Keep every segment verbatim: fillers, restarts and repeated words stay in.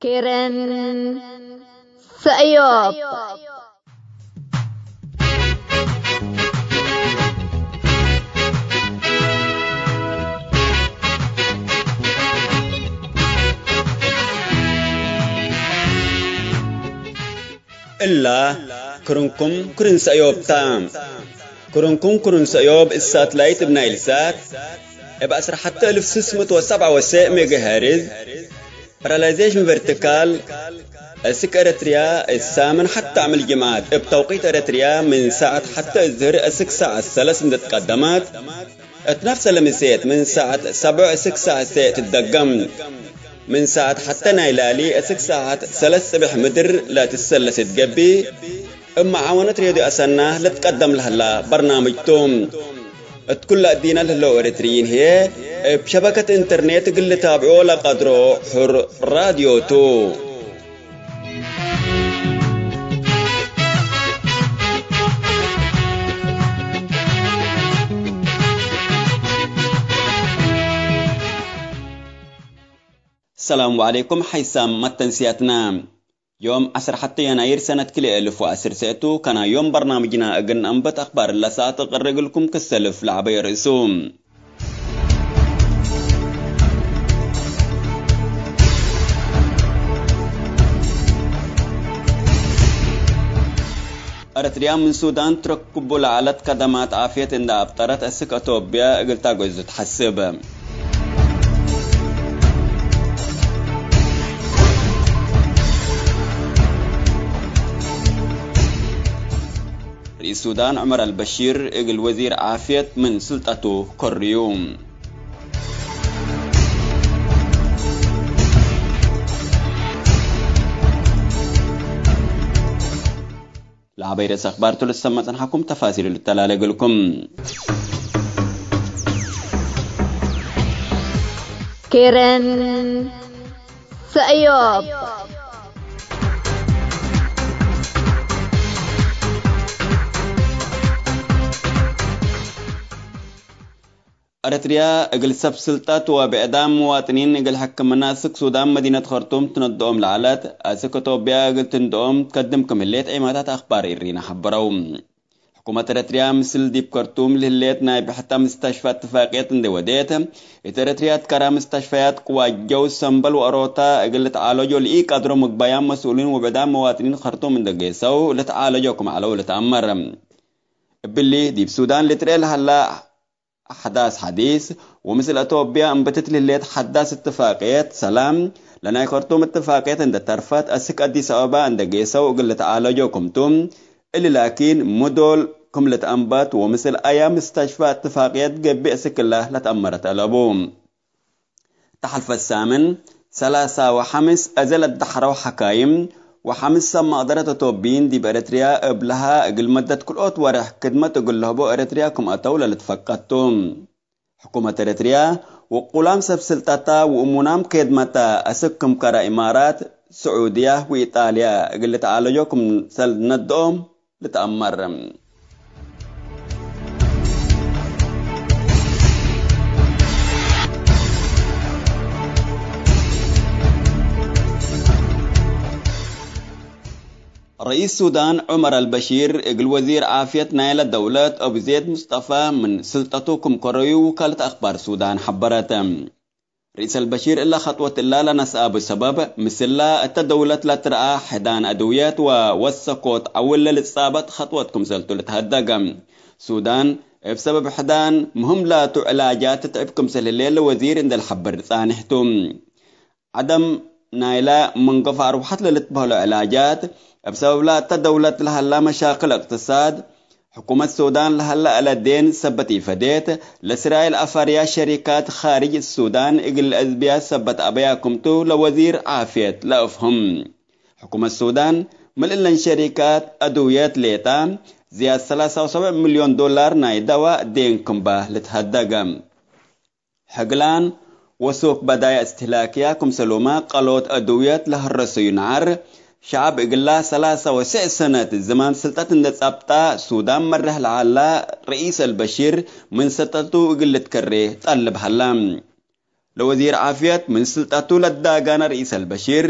ኬረን ሰእዮብ። እላ ክርንኩም ክርን ሰእዮብ ታ። ክርንኩም ክርን ሰእዮብ እብ ሳትላይት እብ ናይልሳት እብ ዐስር ሐተ እልፍ ስስ ምእት ወሰብዓ ወሰዕ ሜጋሄርዝ ፓራላይዜሽን ቨርቲካል፣ እስክ ኤረትርያ እት ሳምን ሐተ ዓምል ጅምዓት እብ ተውቂት ኤረትርያ ምን ሳዐት ሐተ እዝህር እስክ ሳዐት ሰለስ እንዴ ትቀደመት፣ እት ነፍሰ ለምሴት ምን ሳዐት ሰብዕ እስክ ሳዐት ሴዕ ትትደገም። ምን ሳዐት ሐተ ናይ ላሊ እስክ ሳዐት ሰለስ ጽብሕ ምድር ለትሰለስ እት ገብእ፣ እብ መዓወነት ሬድዮ አሰና ልትቀደም ለህላ በርናምጅ ቱ። እት ኩለ እዲነ ለህለው ኤረትርይን ህዬ፣ እብ ሸበከት ኢንተርኔት እግል ልታብዖ ለቀድሮ ሑር ራድዮ ቱ። ሰላም ወዐለይኩም ሐይሳም መተንስያትና። ዮም ዐስር ሐተ የናይር ሰነት ክልኤ እልፍ ወዐስር ሰእቱ፣ ከና ዮም በርናምጅና እግል ነአንበት አክባር ለሰዓት እቅርብ እግልኩም ክሰልፍ ለዐበየ ርእሱ። ኤረትርያ ምን ሱዳን ትረክቡ ለዐለት ከደማት ዓፍየት እንደ አብጠረት፣ እስክ አቶብያ እግል ታገዙ ተሐስብ። ርኢስ ሱዳን ዑመር አልበሺር እግል ወዚር ዓፍየት ምን ስልጠቱ ከርዩ። ለዐበይ ርእስ አክባር ቱ ልትሰመዕ ጸንሐኩም፣ ተፋሲሉ ልተላለ እግልኩም። ኬረን ሰእዮብ። ኤረትርያ እግል ሰብ ስልጠት ወብዕዳም ምዋጥኒን እግል ሕክምና እስክ ሱዳን መዲነት ከርቱም ትነድኦም ለዐለት፣ አስክ አቶብያ እግል ትንድኦም ትከድም ክም ህሌት ዒማታት አክባር ኢሪና ሐበረው። ሕኩመት ኤረትርያ ምስል ዲብ ከርቱም ለህሌት ናይ ብሕተ ምስተሽፈ እትፋቅየት እንዴ ወዴት፣ እት ኤረትርያ ትከራ ምስተሽፈያት ቅዋጀው ሰምበል ወአሮታ እግል ልትዓለጆ ለኢቀድሮ ምግባያም መስኡሊን ወብዕዳም መዋጥኒን ከርቱም እንዴ ጌሰው ልትዓለጆ ክም ዐለው ልትአመር። እብሊ ዲብ ሱዳን ልትርኤ ለሀላ አሕዳስ ሐዲስ፣ ወምስል አቶብያ እምብትት ልህሌት ሐዳስ እትፋቅየት ሰላም፣ ለናይ ከርቱም እትፋቅየት እንደ ተርፈት፣ አስክ አዲስ አበባ እንደ ጌሰው እግል ልትዓለጆ ክምቱ፣ እሊ ላኪን፣ ምዶል ክም ልትአንበት ወምስል አያ ምስተሽፋ እትፋቅየት ገብእ እስክ እላ ለትአመረት አለቡ። ተሐልፈ ሳምን ሰላሳ ወሐምስ አዜ ለደሐረው ሐካይም ወሐምስ ሰብ መቅደረት አቶብይን ዲብ ኤረትርያ እብ ለሀ እግል መደት ክልኦት ወሬሕ ክድመት እግል ለህቦ ኤረትርያ ክም አተው ለልትፈቀድ ቱ። ሕኩመት ኤረትርያ ወቁላም ሰብ ስልጠታ ወእሙናም ኬድመታ አስክ ክም ከረ ኢማራት፣ ስዑድያ ወኢጣልያ እግል ልትዓለጆ ክምሰል ነድኦም ልትአመር። ረኢስ ሱዳን ዑመር አልበሺር እግል ወዚር ዓፍየት ናይለ ደውለት አቡ ዜድ ሙስጠፋ ምን ስልጠቱ ክም ከረዩ ውካለት አክባር ሱዳን ሐበረት። ርኢስ አልበሺር እለ ኸጥወት እላ ለነስአቡ ሰበብ፣ ምስላ እተ ደውለት ለትረአ ሕዳን አድውየት ወወሰኮት ዐውል ለልትጻበጥ ኸጥወት ክምሰልቱ ልትሀደገ። ሱዳን እብ ሰበብ ሕዳን ምህም ላቱ ዕላጃት ትትዕብ ክምሰል ህሌለ ወዚር እንዴ ለሐብር ጻኔሕ ቱ። ዐደም ናይለ መንገፍ አርወሐት ለልትበህሎ ዕላጃት፣ እብ ሰበብላ እተ ደውለት ለሀላ መሻክል እቅትሳድ፣ ሕኩመት ሱዳን ለሀለ እለ ዴን ሰበት ኢፈዴት፣ ለእስራኤል አፈርያ ሸሪካት ካርጅ ሱዳን እግል ለአዝብያ ሰበት አበያ ክምቱ ለወዚር ዓፍየት ለአፍህም። ሕኩመት ሱዳን ምን እለን ሸሪካት አድውየት ሌጣ ዝያድ ሰላሳ ወሰብዕ ሚልዮን ዶላር ናይ ደዋ ዴን ክምባ ልትሀደገ። ሕግላን ወሱክ በዳይዕ እስትህላክያ ክምሰሉመ ቀሎት አድውየት ለሀረሰዩ ነዐር፣ ሸዐብ እግላ ሰላሳ ወስዕ ሰነት ዝማም ስልጠት እንዴ ጸብጣ፣ ሱዳን መርሕ ለዐላ ረኢስ አልበሺር ምን ስልጠቱ እግል ልትከሬ ጠልብ ሀላ። ለወዚር ዓፍየት ምን ስልጠቱ ለዳጋነ ረኢስ አልበሺር፣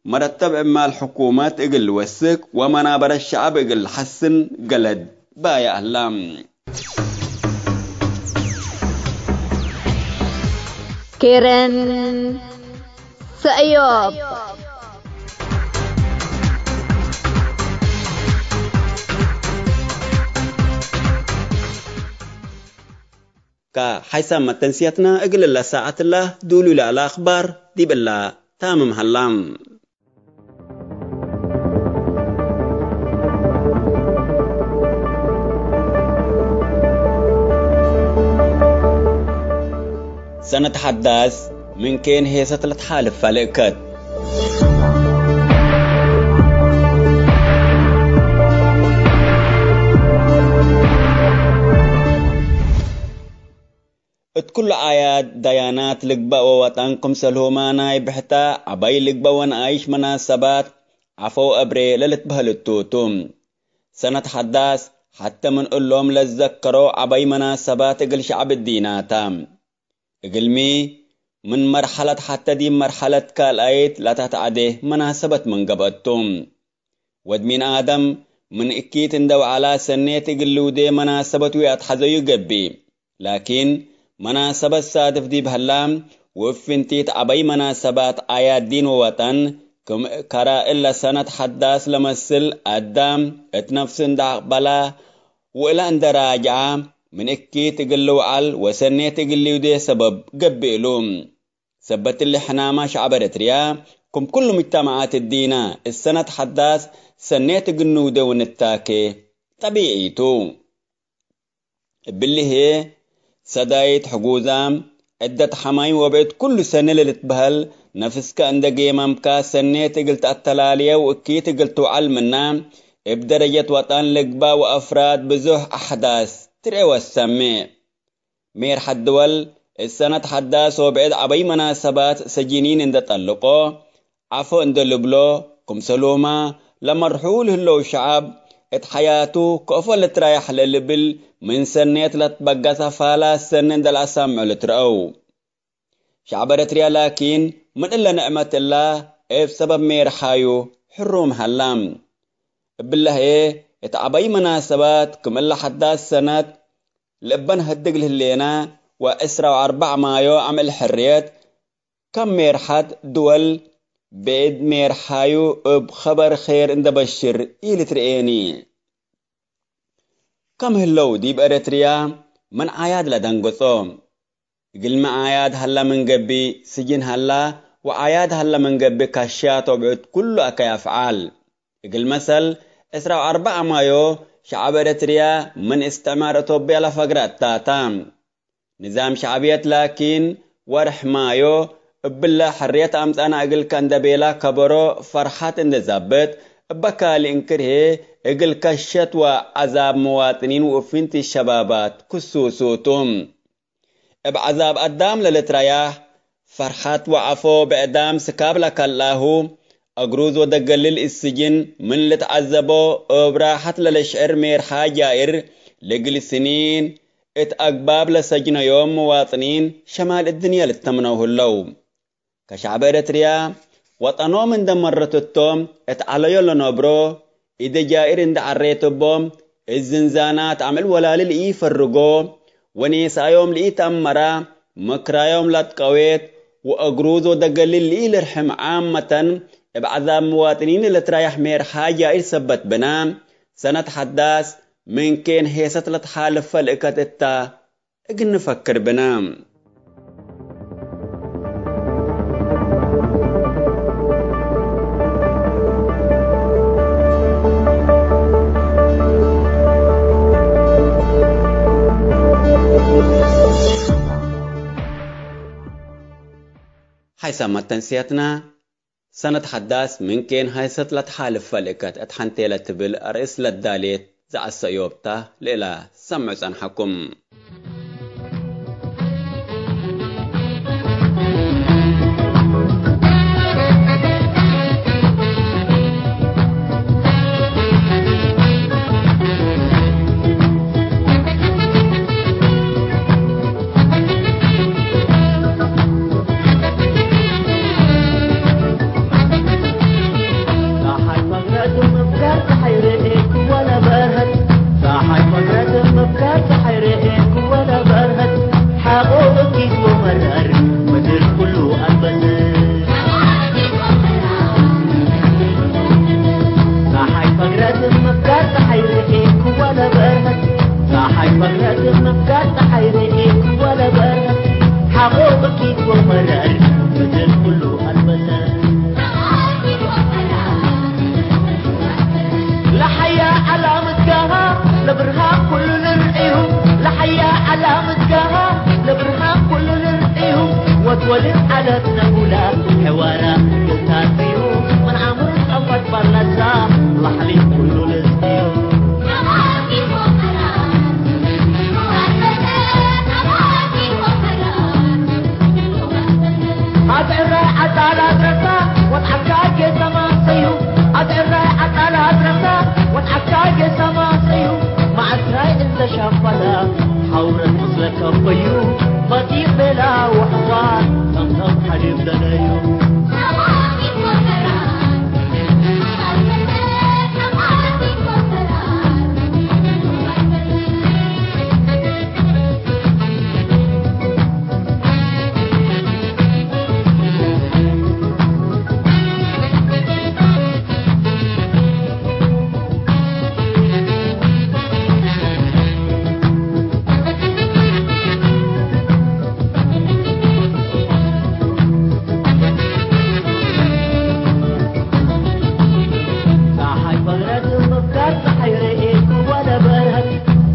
መረተብ ዕማል ሕኩመት እግል ልወስክ ወመናበረት ሸዐብ እግል ለሐስን ገለድ ባየ ዐላ። ኬረን ሰእዮብ። ከሐይሳም መተንስየትነ እግል እለ ሳዐት እለ ዱሉ ለዐለ አክባር ዲብ እለ ታምም ሀላ። ሰነት ሐዳስ ምን ኬን ሄሰት ለትሓልፍ ፈልእከት። እት ኩሉ አዕያድ ደያናት ልግበእ ወወጠን ክምሰልሁመ ናይ ብሕተ ዐበይ ልግበእ ወነኣይሽ መናሰባት ዐፈው አብሬ ለልትበህል እቱ ቱ። ሰነት ሐዳስ ሐተ ምን እሎም ለትዘከሮ ዐበይ መናሰባት እግል ሸዐብ እዲናተ። እግልሚ፣ ምን መርሐለት ሐተ ዲብ መርሐለት ካልኣይት ለተትዐዴ መናሰበት ምን ገብአት ቱ። ወድ ሚን አደም ምን እኪት እንደ ወዐላ ሰኔት እግል ልውዴ መናሰበት ወአትሐዘዩ ገብእ። ላኪን፣ መናሰበት ሳድፍ ዲብ ሀላ፣ ወእብ ፍንቲት ዐበይ መናሰባት አዕያድ ዲን ወወጠን፣ ክም ከረ እለ ሰነት ሐዳስ ለመስል አዳም እት ነፍሱ እንደ አቅበላ፣ ወእለ እንደ ራጅዐ፣ ምን እኪት እግል ልውዐል ወሰኔት እግል ልውዴ ሰበብ ገብእ እሉ። ሰበት እሊ ሕናመ ሸዐብ ኤረትርያ፣ ክም ኩሉ ሙጅተመዓት እዲነ፣ እሰነት ሐዳስ ሰኔት እግል ንውዴ ወንታኬ ጠቢዒ ቱ። እብሊ ህዬ፣ ሰዳይት፣ ሕጉዛም፣ ዕደት ሐማይም ወብዕድ ኩሉ ሰኒ ለልትበህል፣ ነፍስከ እንደ ጌመምከ ሰኔት እግል ተአተላልየ ወእኪት እግል ትውዐል ምነ፣ እብ ደረጀት ወጠን ልግበእ ወአፍራድ ብዙሕ አሕዳስ ትርኤ ወትሰሜዕ። ሜርሐት ድወል፣ እሰነት ሐዳስ ወብዕድ ዐበይ መናሰባት ሰጂኒን እንደ ጠልቆ፣ ዐፎ እንደ ልብሎ፣ ክምሰልሁመ ለመርሑ ለህለው ሸዐብ፣ እት ሐያቱ ከአፎ ልትራያሕ ለልብል፣ ምን ሰኔት ለትበገሰ ፋላት ሰኒ እንደ ለአሳምዖ ልትረአው። ሸዐብ ኤረትርያ ላኪን፣ ምን እለ ንዕመት እላ፣ እብ ሰበብ ሜርሓዩ ሕሩም ሀላ። እብለ ህዬ፣ እት ዐበይ መናሰባት፣ ክም እለ ሐዳስ ሰነት፣ ለእበን ህድግ ለህሌነ ወዕስራ ወአርበዕ ማዮ አምዕል ሕርየት፣ ከም ሜርሐት ድወል ብዕድ ሜርሓዩ እብ ኸበር ኼር እንደ በሽር ኢልትርኤኒ። ከም ህለው ዲብ ኤረትርያ ምን ዓያድ ለደንገጾ። እግልሚ ዓያድ ሀላ ምን ገብእ ስጅን ሀላ ወዓያድ ሀላ ምን ገብእ ካሽያት ወብዕድ ኩሉ አከይ አፍዓል። እግል መሰል፣ ዕስራ ወአርበዕ ማዮ ሸዐብ ኤረትርያ ምን እስትዕማር አቶብያ ለፈግረ እታታ። ንዛም ሸዕብየት ላኪን፣ ወርሕ ማዮ እብለ ሕርየት አምጸእነ እግልከ እንደ ቤላ ከበሮ ፈርሐት እንደ ዛብጥ፣ እበ ካልእ እንክር ህዬ እግል ከሸት ወዐዛብ መዋጥኒን ወእፍንቲ ሸባባት ክሱሱ ቱ። እብ ዐዛብ አዳም ለልትረያህ፣ ፈርሐት ወዐፎ ብዕዳም ስካብ ለከልአሁ፣ አግሩዝ ወደገልል እት ስጅን ምን ልትዐዘቦ እብ ራሐት ለለሽዕር ሜርሓ ጃእር፣ ለእግል ስኒን እት አግባብ ለሰጅነዮም መዋጥኒን ሸማል እድንየ ልተምነው ህለው። ከሸዕብ ኤረትርያ፣ ወጠኖም እንደ መረትቶም እት ዐለዮ ለነብሮ፣ እደ ጃእር እንደ ዐሬት እቦም፣ እት ዝንዛናት አምዕል ወላሊ ለኢፈርጎ፣ ወኔሳዮም ለኢተአመራ፣ ምክራዮም ለትቀዌት፣ ወአግሩዝ ወደገልል ለኢልርሕም ዓመተን፣ እብ ዐዛብ መዋጥኒን ለልትራያሕ ሜርሓ ጃእር ሰበት ብነ፣ ሰነት ሐዳስ ምን ኬን ሄሰት ለትሓልፍ ፈልእከት እተ። እግል ንፈክር ብነ። ሐይሳም መተንስያትና ሰነት ሐዳስ ምን ኬን ሀይሰት ለትሓልፍ ፈልእከት እት ሐንቴ ለትብል አርእስ ለዳሌት ዘአሰእዮብታ ለእላ ሰምዑ ጸንሐኩም። ምፍጋር ጸሓይ ርኤት ወለበርሀት፣ ሓቆ እኪት ወመረር ምድር ኩሉ አልበሰት። ለሐያ ዐላ ምትጋሃ ለብርሃን ኩሉ ልርእዩ፣ ለሐያ ዐላ ምትጋሃ ለብርሃን ኩሉ ልርእዩ፣ ወትወልድ ዐለት ነጉላ ሕዋራ ልታትዩ፣ ምን ዐምሩ ጸንፈት በርነሳ ላሕሊት ኩሉ ልዝዩ። አትዕራይ ዐጣል አድረሳ ወትዐካጌ ሰማሰዩ፣ አትዕራይ ዐጣል አድረሳ ወትዐካጌ ሰማሰዩ፣ መዐትራይ እንተ ሻፈላ ሐውረት ምስለ ከበዩ፣ ፈጢር ቤላ ወሕዋር ጠምጠም ሐሊብ ደለዩ። ጸሓይ ፈግረት ምፍጋር ጸሓይ ርኤት ወለበርሀት፣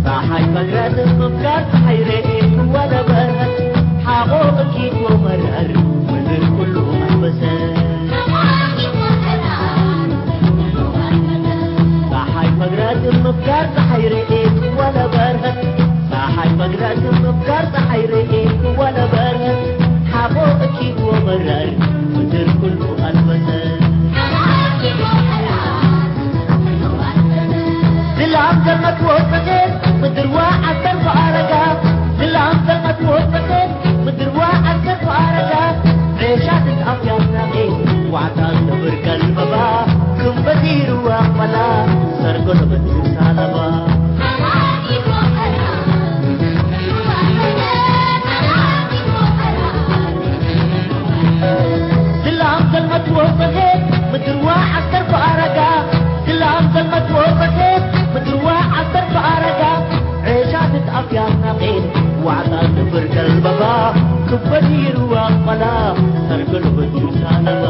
ጸሓይ ፈግረት ምፍጋር ጸሓይ ርኤት ወለበርሀት፣ ሓቆ እኪት ወመረር ምድር ኩሉ አልበሰት። ጸሓይ ፈግረት ምፍጋር ጸሓይ ርኤት ወለበርሀት፣ ጸሓይ ፈግረት ምፍጋር ጸሓይ ርኤት ወለበርሀት፣ ሓቆ እኪት ወመረር ምድር ኩሉ አልበሰት። ዝላም ዘልመት ወጸቴት ምድር ወዐስተር ፈአረጋ፣ ዝላም ዘልመት ወጸቴት ምድር ወዐስተር ፈአረጋ፣ ዔሻ ትትአፍያት ናቄ ዋዕታት ነብር ከልበባ፣ ክም በዲሩ ወአቅበላ፣ ሰርጎ ለበትር ሳለባ። ዝላም ዘልመት ወጸቴት ምድር ወዐስተር ፈአረጋ፣ ዝላም ዘልመት ወጸቴት ምድር ወዐስተር ፈአረጋ፣ ዔሻ ትትአፍያት ናቄት ዋዕታት ነብር ከልበባ፣ ክም በዲሩ ወአቅበላ፣ ሰርጎ ለበትር ሳለባ።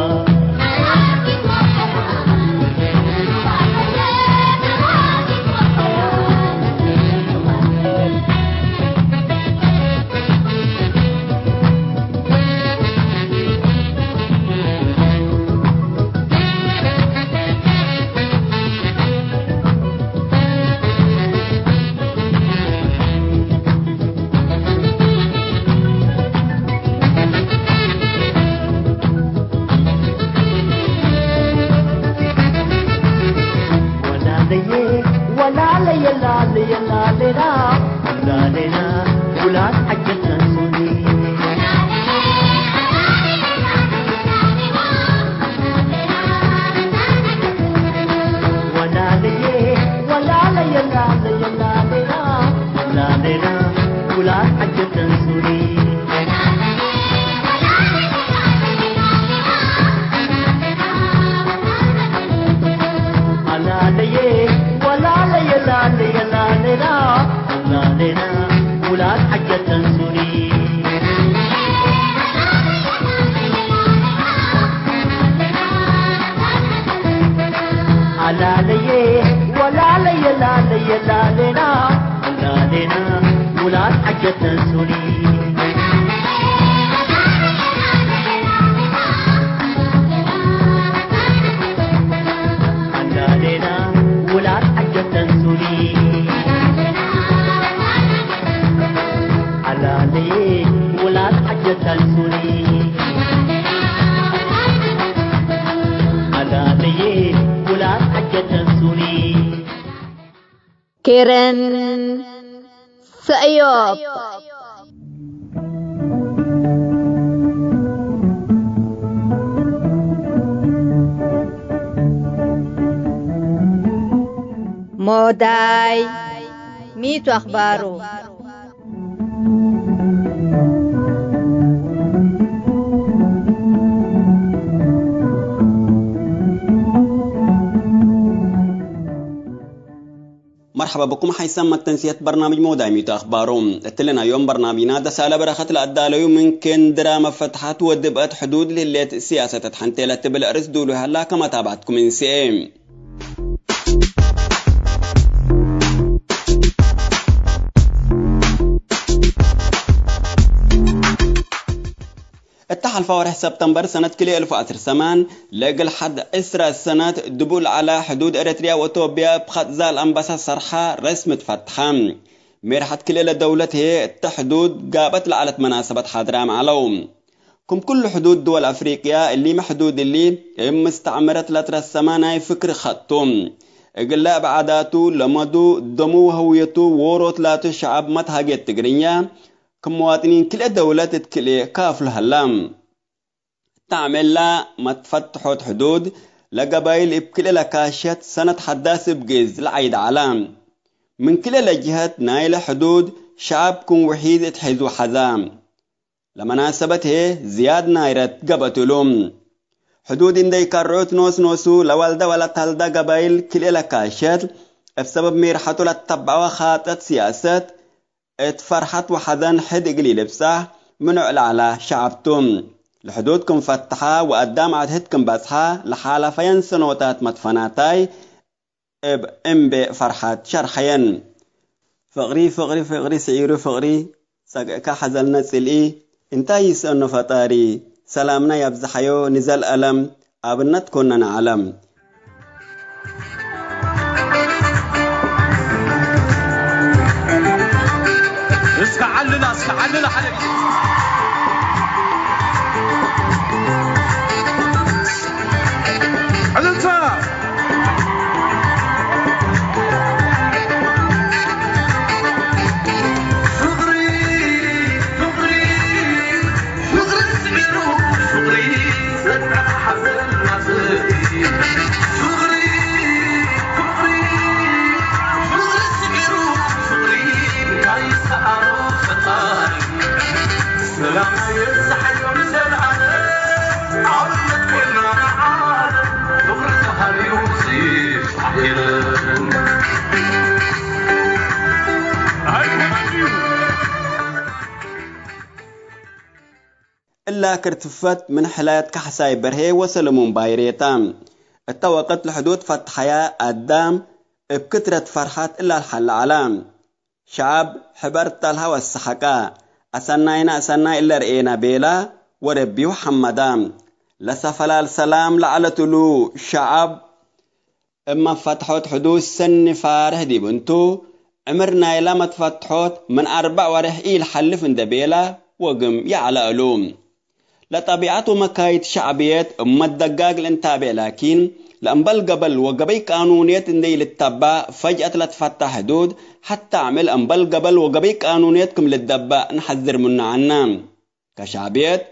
ወላለየ፣ ወላለየ፣ ላለየ፣ ላሌና፣ ላሌና፣ ውላድ ሐጀት ነሱኒ። ወላለየ፣ ወላለየ፣ ላለየ፣ ላሌና፣ ላሌና፣ ውላድ ሐጀት ነሱኒ። አላለየ ወላለየ ላለየ ላሌና ላሌና ውላድ ሐጀት ተንሱኒ። አላለየ ወላለየ ላለየ ላሌና ላሌና ውላድ ሐጀት ተንሱኒ። አላሌና ውላድ ሐጀት ተንሱኒ። አላሌ ውላድ ሐጀት ተንሱኒ። አላሌ ውላድ ሐጀት ተንሱኒ። ኬረን ሰእዮብ። ሞዳይ ሚቱ አኽባሩ። መርሐባ ብኩም ሐይሰ መተንስየት በርናምጅ ሞዳይሚቱ አኽባሩ። እትልና ዮም በርናምጅና ደሳለ በረኸት ለአዳለዩ ምን ክን ድራመ ፈትሐት ወድብአት ሕዱድ ለህሌት ስያሰተት ሐንቴ ለትብል አርእስ ዱሉ ሀላ ከመ ታብዐትኩም እንስኤ። እተ ሐልፈ ወርሕ ሰብተምበር ሰነት ክልኤ እልፍ ወዐስር ሰማን፣ ለእግል ሐድ ዕስረ ሰነት ድቡእ ለዐለ ሕዱድ ኤረትርያ ወእቶብያ እብ ኸጥ ዛል አንበሳ ሰርሐ ረስሚ ትፈትሐ። ሜርሐት ክልኤ ለደውለት ህዬ እተ ሕዱድ ጋብአት ለዐለት መናሰበት ሓድራም ዐለው። ክም ኩሉ ሕዱድ ድወል አፍሪቅያ፣ እሊመ ሕዱድ እሊ እብ ምስተዕምረት ለትረሰመ ናይ ፍክር ኸጥ ቱ። እግለ እብ ዓዳቱ፣ ለመዱ፣ ደሙ ወህውየቱ ዎሮት ላቱ ሸዐብ መትሃጌት ትግርኛ፣ ክም መዋጥኒን ክልኤ ደውለት እት ክልኤ ካፍሉ ሀላ። እተ አምዕል መትፈትሖት ሕዱድ ለገባይል እብ ክልኤ ለካሸት ሰነት ሐዳስ እብ ግእዝ ለዐይድ ዐለ። ምን ክልኤ ለጅሀት ናይለ ሕዱድ ሸዐብ ክም ውሒድ እት ሒዙ ሐዛ። ለመናሰበት ህዬ ዝያድ ናይረት ገብአት እሉ። ሕዱድ እንዴ ኢከርዑት ኖስ ኖሱ ለወልደ ወለተልደ ገባይል ክልኤ ለካሸት፣ እብ ሰበብ ሜርሐቱ ለተበዐወ ኻጠት ስያሰት፣ እት ፈርሐት ወሐዘን ሕድ እግል ኢልብጻሕ ምኑዕ ለዐለ ሸዐብ ቱ። ለሕዱድ ክም ፈትሐ ወአዳም ዐድ ህድ ክም በጽሐ ለሓለፈየን ሰኖታት መትፈናታይ እብ እምቤ ፈርሐት ሸርሐየን። ፍቅሪ ፍቅሪ ፍቅሪ ስዒሩ ፍቅሪ፣ ጸግእካ ሐዘልነ ጽልኢ፣ እንታይ ይስአኖ ፈጣሪ፣ ሰላምና ያብዝሐዮ ንዘልአለም፣ አብነት ኮነነ ዐለም። እስከ ዐልላ፣ እስከ ዐልላ ሐለ። ዕልልታ። እላ ክርትፈት ምን ሕላየት ካሕሳይ በርሄ ወሰለሙን ባይሬታ። እተ ወቅት ለሕዱድ ፈትሐያ አዳም እብ ክትረት ፈርሐት እላ ለሐለ ዐለ። ሸዐብ ሕበር ተልሀ ወሰሐቀ። አሰናይነ አሰናይ እለ ርኤነ ቤለ ወረቢሁ ሐመደ። ለሰፈላል ሰላም ለዐለት እሉ ሸዐብ እብ መፈትሖት ሕዱድ ሰኒ ፋርሕ ዲብ እንቱ፣ ዕምር ናይለ መትፈትሖት ምን አርበዕ ወሬሕ ኢልሐልፍ እንዴ ቤለ ወግም ይዐለ እሉ። ለጠቢዐት ወመካይድ ሸዕብየት እብ መትደጋግ ለእንታቤ ላኪን፣ ለእምበል ገበል ወገበይ ቃኑንየት እንዴ ኢልተባእ ፈጅአት ለትፈተሕ ሕዱድ፣ ሐታ አምዕል እምበል ገበል ወገበይ ቃኑንየት ክም ልደባእ ነሐዝር ምኑ ዐልነ። ከሸዕብየት፣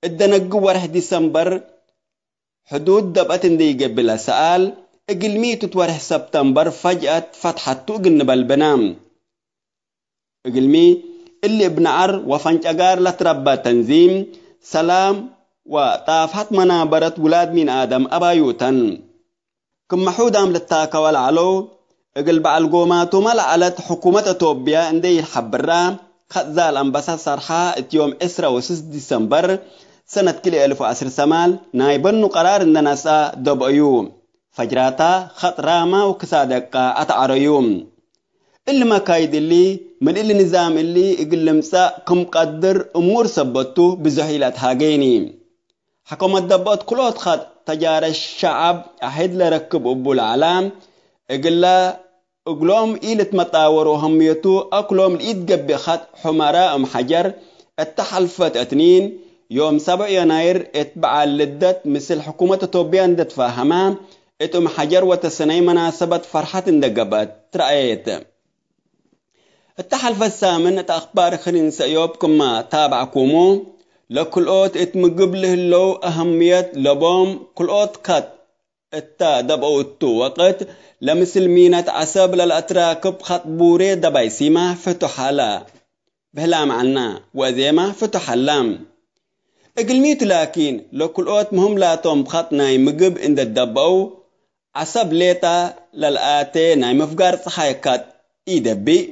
እት ደነግብ ወሬሕ ዲሰምበር፣ ሕዱድ ደብአት እንዴ ኢገብእ ለሰአል፣ እግልሚ ቱ እት ወሬሕ ሰብተምበር ፈጅአት ፈትሐቱ እግል ንበል ብነ። እግልሚ፣ እሊ እብ ነዐር ወፈንጨጋር ለትረበ ተንዚም፣ ሰላም ወጣፍሐት መናበረት ውላድ ሚን አደም አባዩተን። ክም መሑዳም ልታከወ ለዐለው፣ እግል በዐል ጎማቱመ ለዐለት ሕኩመት አቶብያ እንዴ ኢልሐብራ፣ ከዛል አንበሳ ሰርሐ እት ዮም ዕስረ ወስስ ዲሰምበር ሰነት ክልኤ እልፍ ወዐስር ሰማል ናይ በኑ ቀራር እንዴ ነስአ ደብአዩ። ፈጅራታ ኸጥ ራማ ወክሳደቃ አትዐረዩ። እሊ መካይድ እሊ፣ ምን እሊ ንዛም እሊ እግል ልምጸእ ክም ቀድር እሙር ሰበት ቱ ብዞሕ ኢለአትሃጌኒ። ሐቆመት ደብአት ክልኦት ኸጥ ተጃረ ሸዐብ አሕድ ለረክብ እቡ ለዐላ፣ እግለ እግሎም ኢልትመጣወሮ ህምየቱ አክሎም ለኢትገብእ ኸጥ ሑመራ እም ሐጀር እተ ሐልፈት እትኒን ዮም ሰብዕ የናይር እት በዓል ልደት ምስል ሕኩመት አቶብያ እንዴ ትፋሀመ፣ እት እም ሐጀር ወተሰነይ መናሰበት ፈርሐት እንዴ ገብአት ትረአየት። እተ ሐልፈት ሳምን እት አክባር ክርን ሰእዮብ ክመ ታብዐኩሙ፣ ለክልኦት እት ምግብ ለህለው አህምየት ለቦም ክልኦት ከጥ እተ ደብአው እቱ ወቅት፣ ለምስል ሚነት ዐሰብ ለለአትራክብ ኸጥ ቡሬ ደባይ ሲማ ፍቱሕ ሀላ። ብህላም ዐልነ ወእዜመ ፍቱሕ ሀላም። እግልሚቱ ላኪን፣ ለክልኦት ምህም ላቶም ብከጥ ናይ ምግብ እንዴ ደበአው፣ ዐሰብ ሌጠ ለልአቴ ናይ ምፍጋር ጸሓይ ከጥ ኢደቢእ።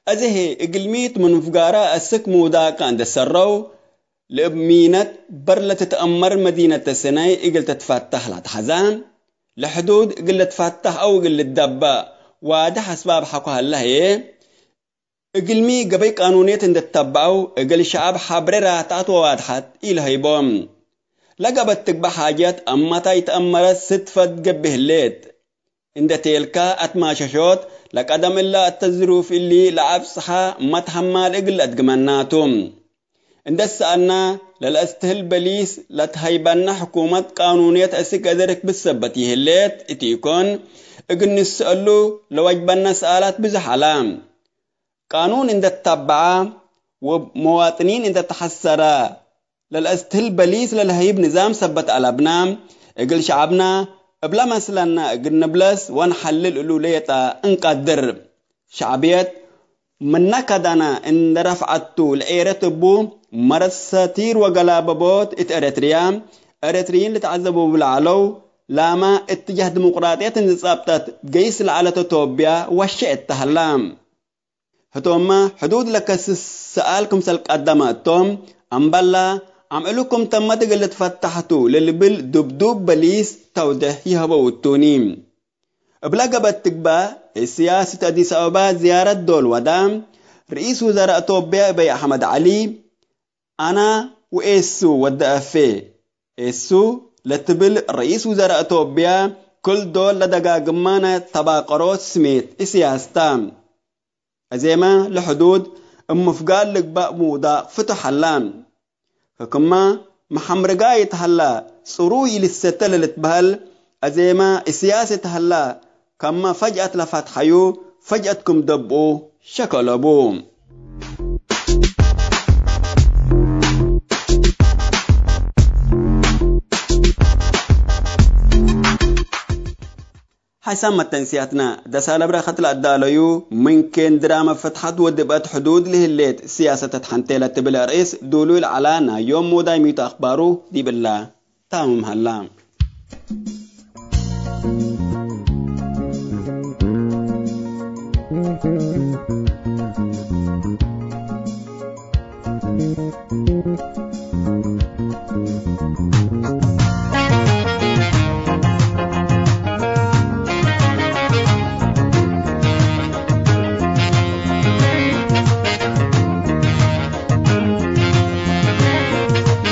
አዜ ህይ እግልሚት ምን ፍጋረ አስክ ምውዳቀ እንዴ ሰረው፣ ለእብ ሚነት በር ለትትአመር መዲነተ ሰነይ እግል ትትፈተሕ ለአትሐዘ። ለሕዱድ እግል ልትፈተሕ አው እግል ልትደበእ ዋድሕ አስባብ ሐቆ ሀለ ህዬ፣ እግልሚ ገበይ ቃኑንየት እንዴ ተተበዐው፣ እግል ሸዐብ ሐብሬ ራትዐት ወዋድሐት ኢለሀይቦም። ለገበት ትግበእ ሓጀት አመ ታይ ተአመረት ስትፈድ ገብእ ህሌት። እንዴ ቴልካ አትማሸሾት፣ ለቀደም እለ እተ ዝሩፍ እሊ ለአብጽሐ መትሀማል እግል ለአድግመና ቱ። እንዴ ሰአልና፣ ለለአስትህል በሊስ ለትሀይበነ ሕኩመት ቃኑንየት እስክ እዘርክ ብሰበት ይህሌት እቲኮን፣ እግል ንስአሉ ለወጅበነ ሰአላት ብዞሕ ዐለ። ቃኑን እንዴ ተተበዐ ወመዋጥኒን እንዴ ተሐሰረ፣ ለለአስትህል በሊስ ለለሀይብ ንዛም ሰበት አለብነ፣ እግል ሸዐብነ እብ ለመስለነ እግል ንብለስ ወንሐልል እሉ ሌጠ እንቀድር። ሸዕብየት ምነ ከደነ እንዴ ረፍዐት ቱ ለኤረት እቡ፣ መረት ሰቲር ወገላበቦት እት ኤረትርያ፣ ኤረትርይን ልትዐዘብ እቡ ለዐለው፣ ላመ እትጃህ ዲሞቅራጥየት እንዴ ጸብጠት ገይስ ለዐለት ቶብያ ወሸ እተ ሀላ። ህቶምመ፣ ሕዱድ ለከስስ ሰኣል ክምሰል ቀደመ እቶም፣ አምበለ፣ አምዕልኩም ተመት እግል ልትፈተሕ ቱ ለልብል ድብዱብ በሊስ ተውዴሕ ይሀበው እቱኒ። እብለ ገበት ትግበእ፣ እት ስያሰት አዲስ አበባ ዝያረት ዶል ወደ፣ ርኢስ ውዘራእ ቶብያ አብይ አሕመድ ዐሊ፣ አና ወኤሱ ወደ አፌ፣ ኤሱ ለትብል ርኢስ ውዘራእ ቶብያ፣ ክል ዶል ለደጋግማነ ተባቀሮት ስሜት እት ስያሰታ። አዜመ ለሕዱድ እብ ምፍጋር ልግበእ ምውዳቅ ፍቱሕ ሀላ። ከክመ መሐምርጋይ እት ሀላ ጽሩይ ልሰተ ለልትበህል አዜመ እስያስ እት ሀላ፣ ከመ ፈጅአት ለፈትሐዩ፣ ፈጅአት ክም ደብኡ ሸከለቡ። ሐይሳም መተንስያትነ፣ ደሳለ ብረኸት ለአዳለዩ፣ ምን ኬን ድራመ ፍትሐት ወድብአት ሕዱድ ለህሌት፣ ስያሰተት ሐንቴ ለትብል አርእስ ዱሉይ ለዐለ ናይ ዮም ሙዳይ ሚቱ አኽባሩ ዲብለ ታምም ሀላ።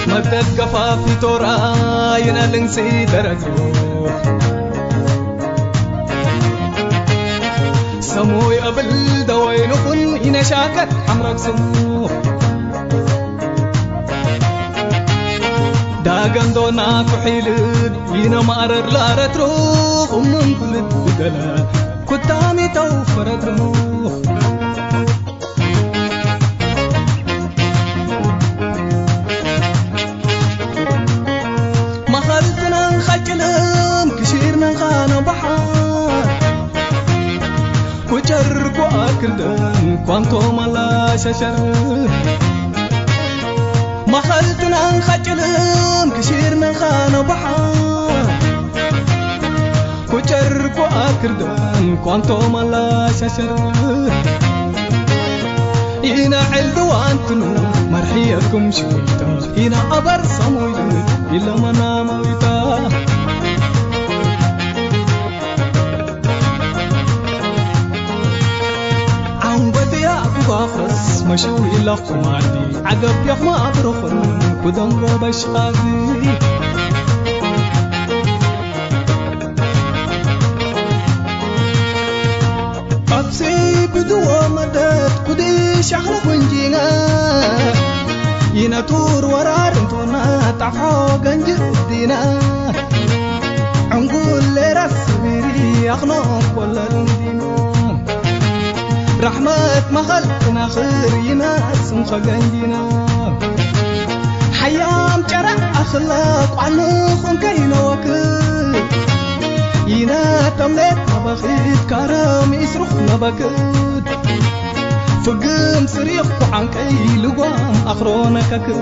መደት ገፋፊ ቶራይነ ልንሲ ደረግሩ ሰሙይ እብል ደወይንኹን ኢነሻከት ሐምረግ ስሙ። ዳገን ዶና ኩሒልድ ኢነ ማረር ለአረትሩኽ እምን ኩልድ ብገለ ኩታኒ ተውፈረትሩኽ። መኸልትነ ኸጭልም ክሺርነ ኻነ በሐር ኩጨር ኩአክርደን ኳንቶ መላሸሸር። መኸልትነ ኸጭልም ክሺርነ ኻነ በሐር ኩጨር ኩአክርደን ኳንቶ መላሸሸር። ኢነ ዕልድዋንትኑ መርሕየኩም ሽዊታ፣ ኢነ አበር ሰሙይ ኢለመና መዊታ። ዐንጎትያ አኩባፈስ መሸዊ ኢለኹም አዲ፣ ዐገብ የኽማ አብረኹን ኩደንጎ በሽቃዚ። አብሲ ብድዎ መደት ኩዲ ሸኽለ ኩንጂና፣ ይነቱር ወራር እንቶና ጣፎ ገንጅ እዲና። ዕንጉል ሌራስ ስቢሪ አኽኖ ኮለል እንዲና። ረሕመት መኸል ትናኽር ይናስም ኸገንጂና። ሓያም ጨረዕ አኽለ ቋንኹን ከይነወክድ። ይነ ተምሌት ነበኽት ካረም ኢስሩኽ ነበክድ። ፍግም ስሪኽ ኩዓንቀይ ልጓም አኽሮ ነከክድ።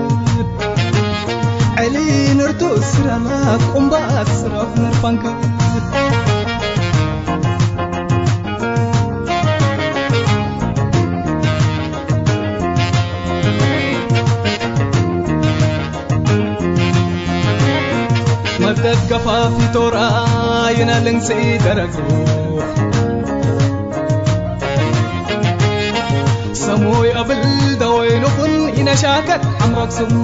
ዕሊ ንርቱ ስረላ ቁምባ ስረፍ ንርፋንክድ። ከፋፊቶ ረአይነ ልንስኢ ደረግሩ። ሰሙይ እብል ደወይንኹን ኢነሻከት ዐምረግ ስሙ።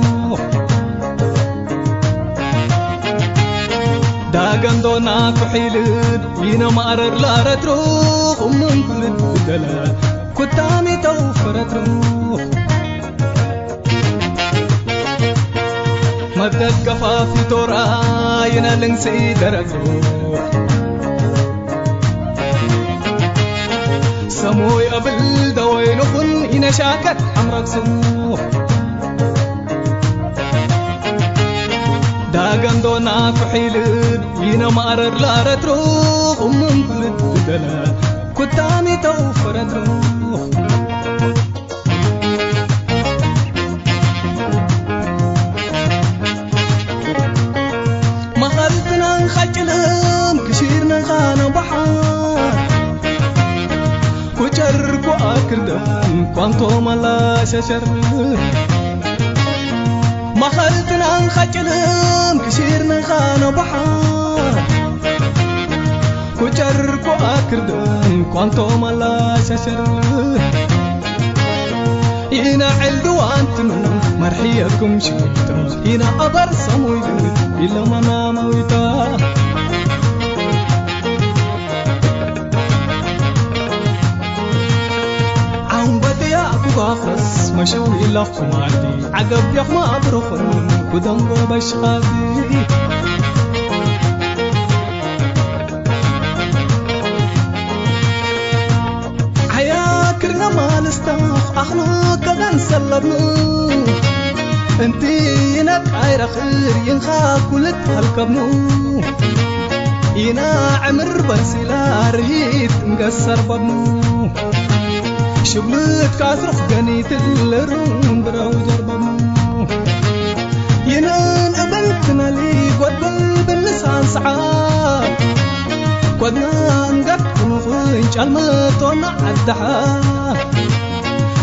ዳገንዶና ኩሒልድ ኢነማረር ለአረትሩ። ምን ኩልድ ብደለ ኩታኒ ተውፈረትሩ። መብደት ከፋፊቶ ረአይነ ልንስኢ ደረግሩ። ሰሙይ እብል ደወይንኹን ኢነሻከት ዐምረግ ስሙ። ዳገንዶና ኩሒልድ ኢነማረር ለአረትሩ። ምን ኩልድ ብደለ ኩታኒ ተውፈረትሩ። መኸልትናን ኸጭልም ክሺርነ ኻነ በሓር። ኩጨር ኩአክርደን ኳንቶ መላሸሸር። መኸልትናን ኸጭልም ክሺርነ ኻነ በሓር። ኩጨር ኩአክርደን ኳንቶ መላሸሸር። ኢነ ዕልድዋንትኑ መርሕየኩም ሽታ፣ ኢነ አበር ሰሙይ ኢለመናመዊታ። ዐንበትያ ኩጋፍረስ መሸዊ ለኹማቲ፣ ዐገብ የኽማ ብሩኽን ኩደንጎ በሽኻቲ። ዐያክርነ ማልስታኽ አኽሉ ከገን ሰለብኑ፣ እንቲ ይነቃይ ረኽር ይንኻ ኩልት ሀልከብኑ። ኢና ዕምር በንሲላ ርሂት እንገሰር በብኑ፣ ሽብልት ካስሩኽ ገኒት ልሩም ብረው ጀርበብኑ። ይንን እብንትነሊ ጎድብል ብንሳን ሰዓት፣ ኮድና እንገት ክንኹን ጫልመቶና ዐደሓ።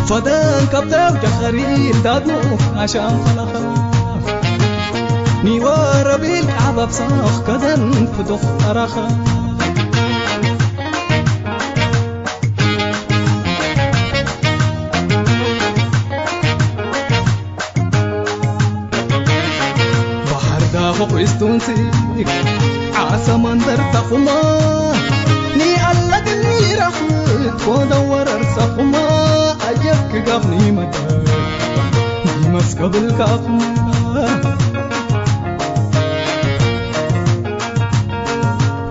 ፈደን ከብተው ጀኸሪ እልዳድኑ አሻም ፈለኸ። ኒወረቢል ቃበብ ሳኽ ከደን ፍዱኽ አራኸ። ባሕር ዳኹ ቁስቱንሲ ዓሰ መንደር ተኹማ፣ ኒአለግን ይረኽት ኮደ ወረር ሰኹማ፣ አየክ ጋፍኒ መደር ኒመስከብል ካኹማ።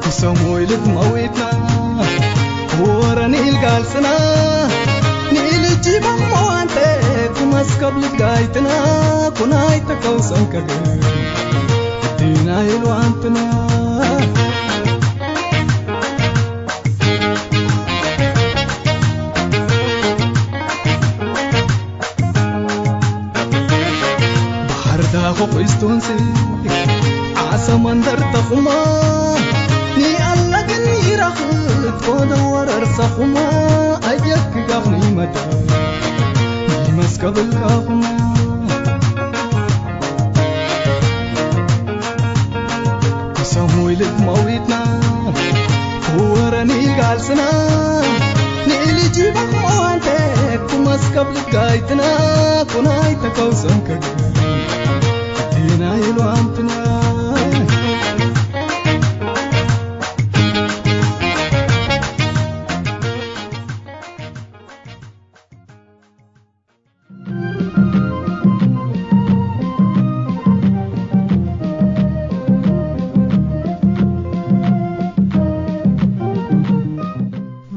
ክሰሞይ ልትመዊትና፣ ወረ ኒል ጋልስና፣ ኒል እጂባክ መዋንቴት፣ መስከብ ልትጋይትና፣ ኩናይ ተከውሰን ከግር፣ ዲና ይልዋንትና። ባሕር ዳኹ ቁስቱንሲ ዓሰ መንደር ተኹማ፣ ኒአለግን ይረኽት ኮደ ወረር ሰኹማ፣ አየክ ጋፍኒ መደ ኒመስከብልካኹማ። ሰሙይ ልትመዊትና፣ ወረ ኒል ጋልስና፣ ኒል ጂባክ መዋንቴት፣ ኩመስከብ ልትጋይትና፣ ኩናይ ተከውሰን ከግር፣ ዲና ይልዋንትና።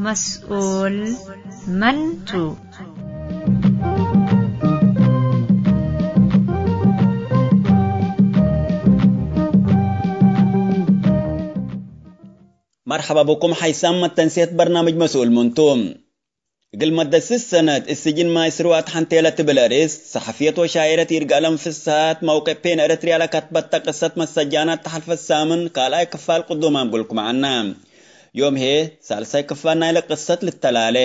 መስኡል መን ቱ? መርሐባ ብኩም ሐይሳም መተንሴት በርናምጅ መስኡል መን ቱ። እግል መደት ስስ ሰነት እት ስጅን ማይ ስርወ አትሐንቴ ለትብል አርእስ፣ ሰሐፍየት ወሻይረት ይርጋለም ፍስሃት መውቅዕ ፔን ኤረትርያ ለከትበተ ቅሰት መሰጃናት ተሐልፈት ሳምን ካልኣይ ክፋል ቅዱማም እግልኩም ዐና። ዮም ህዬ ሳልሳይ ክፋል ናይለ ቅሰት ልተላሌ።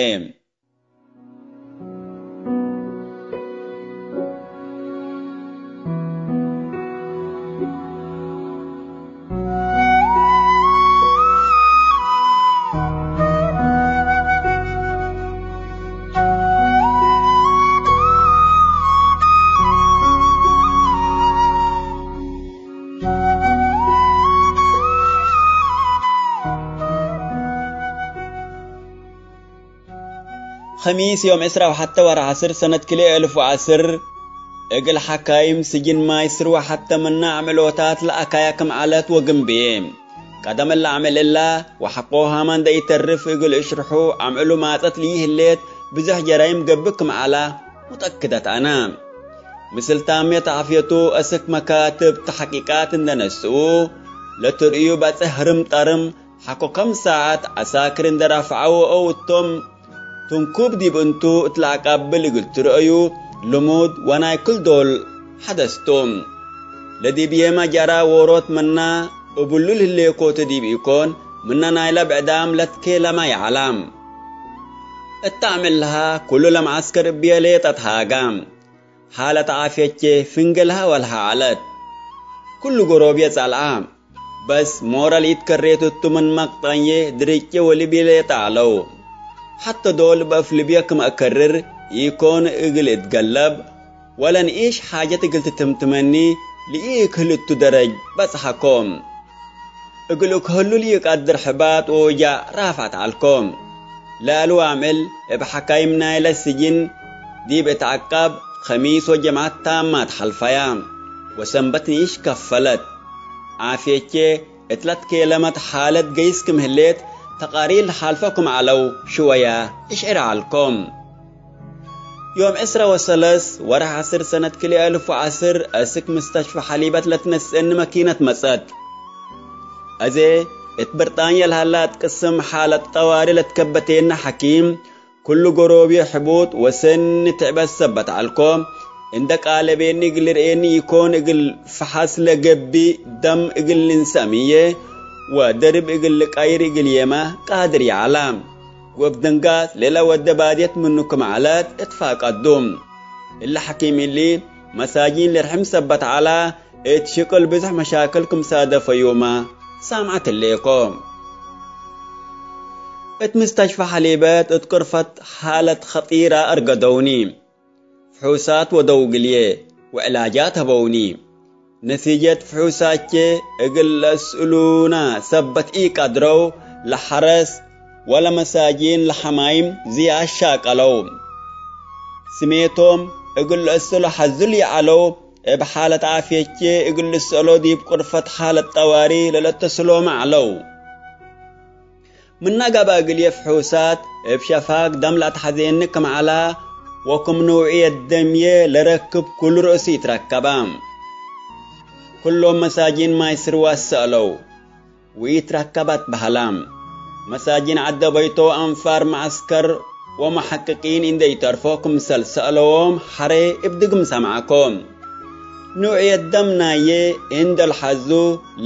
ከሚስ ዮም ዕስራ ወሐተ ወርሕ ዐስር ሰነት ክልኤ እልፍ ወዐስር፣ እግል ሐካይም ስጅን ማይ ስርወ ሐተ ምነ አምዕሎታት ለአካያ ክም ዐለት ወግንብዬ። ቀደም እለ አምዕል እላ ወሐቆሃመ እንደ ኢተርፍ እግል እሽርሑ አምዕሉ ማጸት ልይህሌት ብዞሕ ጀራይም ገብእ ክም ዐላ ሙተአክደት አነ። ምስል ታምየት ዓፍየቱ አስክ መካትብ ተሕቂቃት እንደ ነስኡ ለትርእዩ በጽሕ ህርም ጠርም ሐቆ ከም ሳዐት ዐሳክር እንደ ራፍዐው አው እቶም ትንኩብ ዲብ እንቱ እት ለአቃብል እግል ትረአዩ ልሙድ ወናይ ክል ዶል ሐደስ ቱ። ለዲብዬመ ጀራ ዎሮት ምና እብሉ ልህሌኮቱ ዲብ ኢኮን፣ ምነ ናይለ ብዕዳም ለትኬለመ ይዐላም። እት አምዕል ለሃ ኩሉ ለመዐስከር እብዬ ሌጠ ተሃጋም። ሓለት ዓፍየቼ ፍንገልሃ ወልሃ ዐለት። ኩሉ ጎሮብዬ ጸልአ። በስ ሞራል ኢትከሬት እቱ ምን መቅጠንዬ ድርጭ ወልብዬ ሌጠ ዐለው። ሐተ ዶል እብ አፍ ልብዬ ክም አከርር ኢኮን እግል እትገለብ፣ ወለንኢሽ ሓጀት እግል ትትምትመኒ ለኢክህል እቱ ደረጅ በጽሐኮ። እግል እክህሉ ለኢቀድር ሕባጥ ወውጃዕ ራፍዐት ዐልኮ። ለአሉ አምዕል እብ ሐካይም ናይለ ስጅን ዲብ እት ዐቃብ፣ ኸሚስ ወጀምዐት ታማት ሐልፈያ፣ ወሰንበት ንኢሽ ከፈለት። ዓፍየቼ እት ለትኬለመት ሓለት ገይስ ክም ህሌት፣ ተቃሪር ለሓልፈ ክም ዐለው ሽወያ እሽዕር ዐልኮ። ዮም ዕስረ ወሰለስ ወርሕ ዐስር ሰነት ክልኤ እልፍ ወዐስር፣ አስክ ምስተሽፈ ሐሊበት ለትነስአኒ መኪነት መጸት። አዜ እት ብርጣንየ ለሀላ እት ቅስም ሓለት ጠዋሪ ለትከበቴኒ ሐኪም፣ ኩሉ ጎሮብዬ ሕቡጥ ወሰኒ ትዕበት ሰበት ዐልኮ። እንደ ቃለቤኒ እግል ልርኤኒ ኢኮን፣ እግል ፈሐስ ለገብእ ደም እግል ልንሰእምዬ ወደርብ እግል ልቀይር እግልዬመ ቃድር ይዐላ። ወእብ ድንጋጽ ሌላ ወደ ባድየት ምኑ ክም ዐለት እትፋቀዱ። እሊ ሐኪም እሊ መሳጂን ልርሕም ሰበት ዐላ፣ እት ሽቅል ብዝሕ መሻክል ክም ሳደፈዩመ ሳምዐት ህሌኮ። እት ምስተሽፈ ሐሊበት እት ቅርፈት ሓለት ኸጢረ አርገደውኒ። ፍሑሳት ወደው እግልዬ ወዕላጃት ሀበውኒ። ነቲጀት ፍሑሳቼ እግል ለአስእሉነ ሰበት ኢቀድረው፣ ለሐረስ ወለመሳጂን ለሐማይም ዝያድ ሻቀለው። ስሜቶም እግል ለአስእሎ ሐዙል ይዐለው፣ እብ ሓለት ዓፍየቼ እግል ልስአሎ ዲብ ቁርፈት ሓለት ጠዋሪ ለለተስሎመ ዐለው። ምነ ገብአ እግልዬ ፍሑሳት እብ ሸፋግ ደም ለአትሐዜኒ ክም ዐላ ወክም ንውዕየት ደምዬ ለረክብ ኩሉ ርእሱ ኢትረከበ። ኩሎም መሳጂን ማይ ስርወ ሰአለው ወኢትረከበ ትበህለ። መሳጂን ዐደ በይቶ አንፋር መዐስከር ወመሐቅቂን እንዴ ኢተርፎ ክምሰል ሰአለዎም ሐሬ እብ ድግም ሰምዐኮ። ኑዕየት ደም ናዬ እንዴ ለሐዙ፣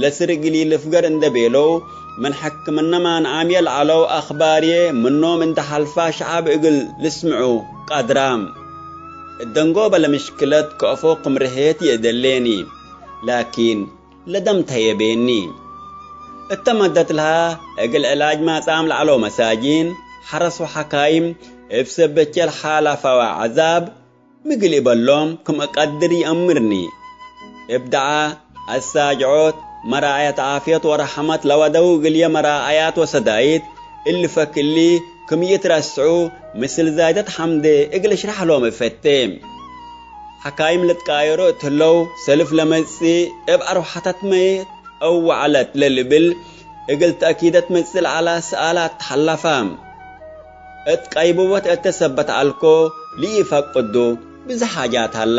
ለስር እግል ኢልፍገር እንዴ ቤለው፣ ምን ሕክምነ ማንዓምዬ ለዐለው አክባርዬ ምኖም እንዴ ሐልፋ ሸዐብ እግል ልስምዑ ቀድራ። እት ደንጎበ ለምሽክለት ከአፎ ክም ርሄት ይእደሌኒ፣ ላኪን ለደም ተየቤኒ። እተ መደት ለሃ እግል ዕላጅ ማጻም ለዐለው መሳጂን፣ ሐረስ ወሐካይም እብ ሰበቼ ለሓላፈወ ዐዛብ፣ ምግል እበሎም ክም እቀድር ይአምርኒ። እብ ደዓ፣ አሳጅዖት፣ መራዐየት ዓፍየት ወረሐመት ለወደው እግልዬ መራዐያት ወሰዳይት፣ እሊ ፈክ እሊ ክም ይትረስዑ፣ ምስል ዛይደት ሐምዴ እግል እሽረሕ ሎም እፈቴ። ሐካይም ልትቃየሮ እት ህለው፣ ሰልፍ ለመጽእ እብ አርወሐተትመ አው ወዐለት ለልብል፣ እግል ተእኪደት መጽእ ለዐላ ሰኣላት ተሐለፋ። እት ቀይቡበት እተ ሰበት ዐልኮ ለኢፈቅዱ ብዝሕ ሓጃት ሀላ።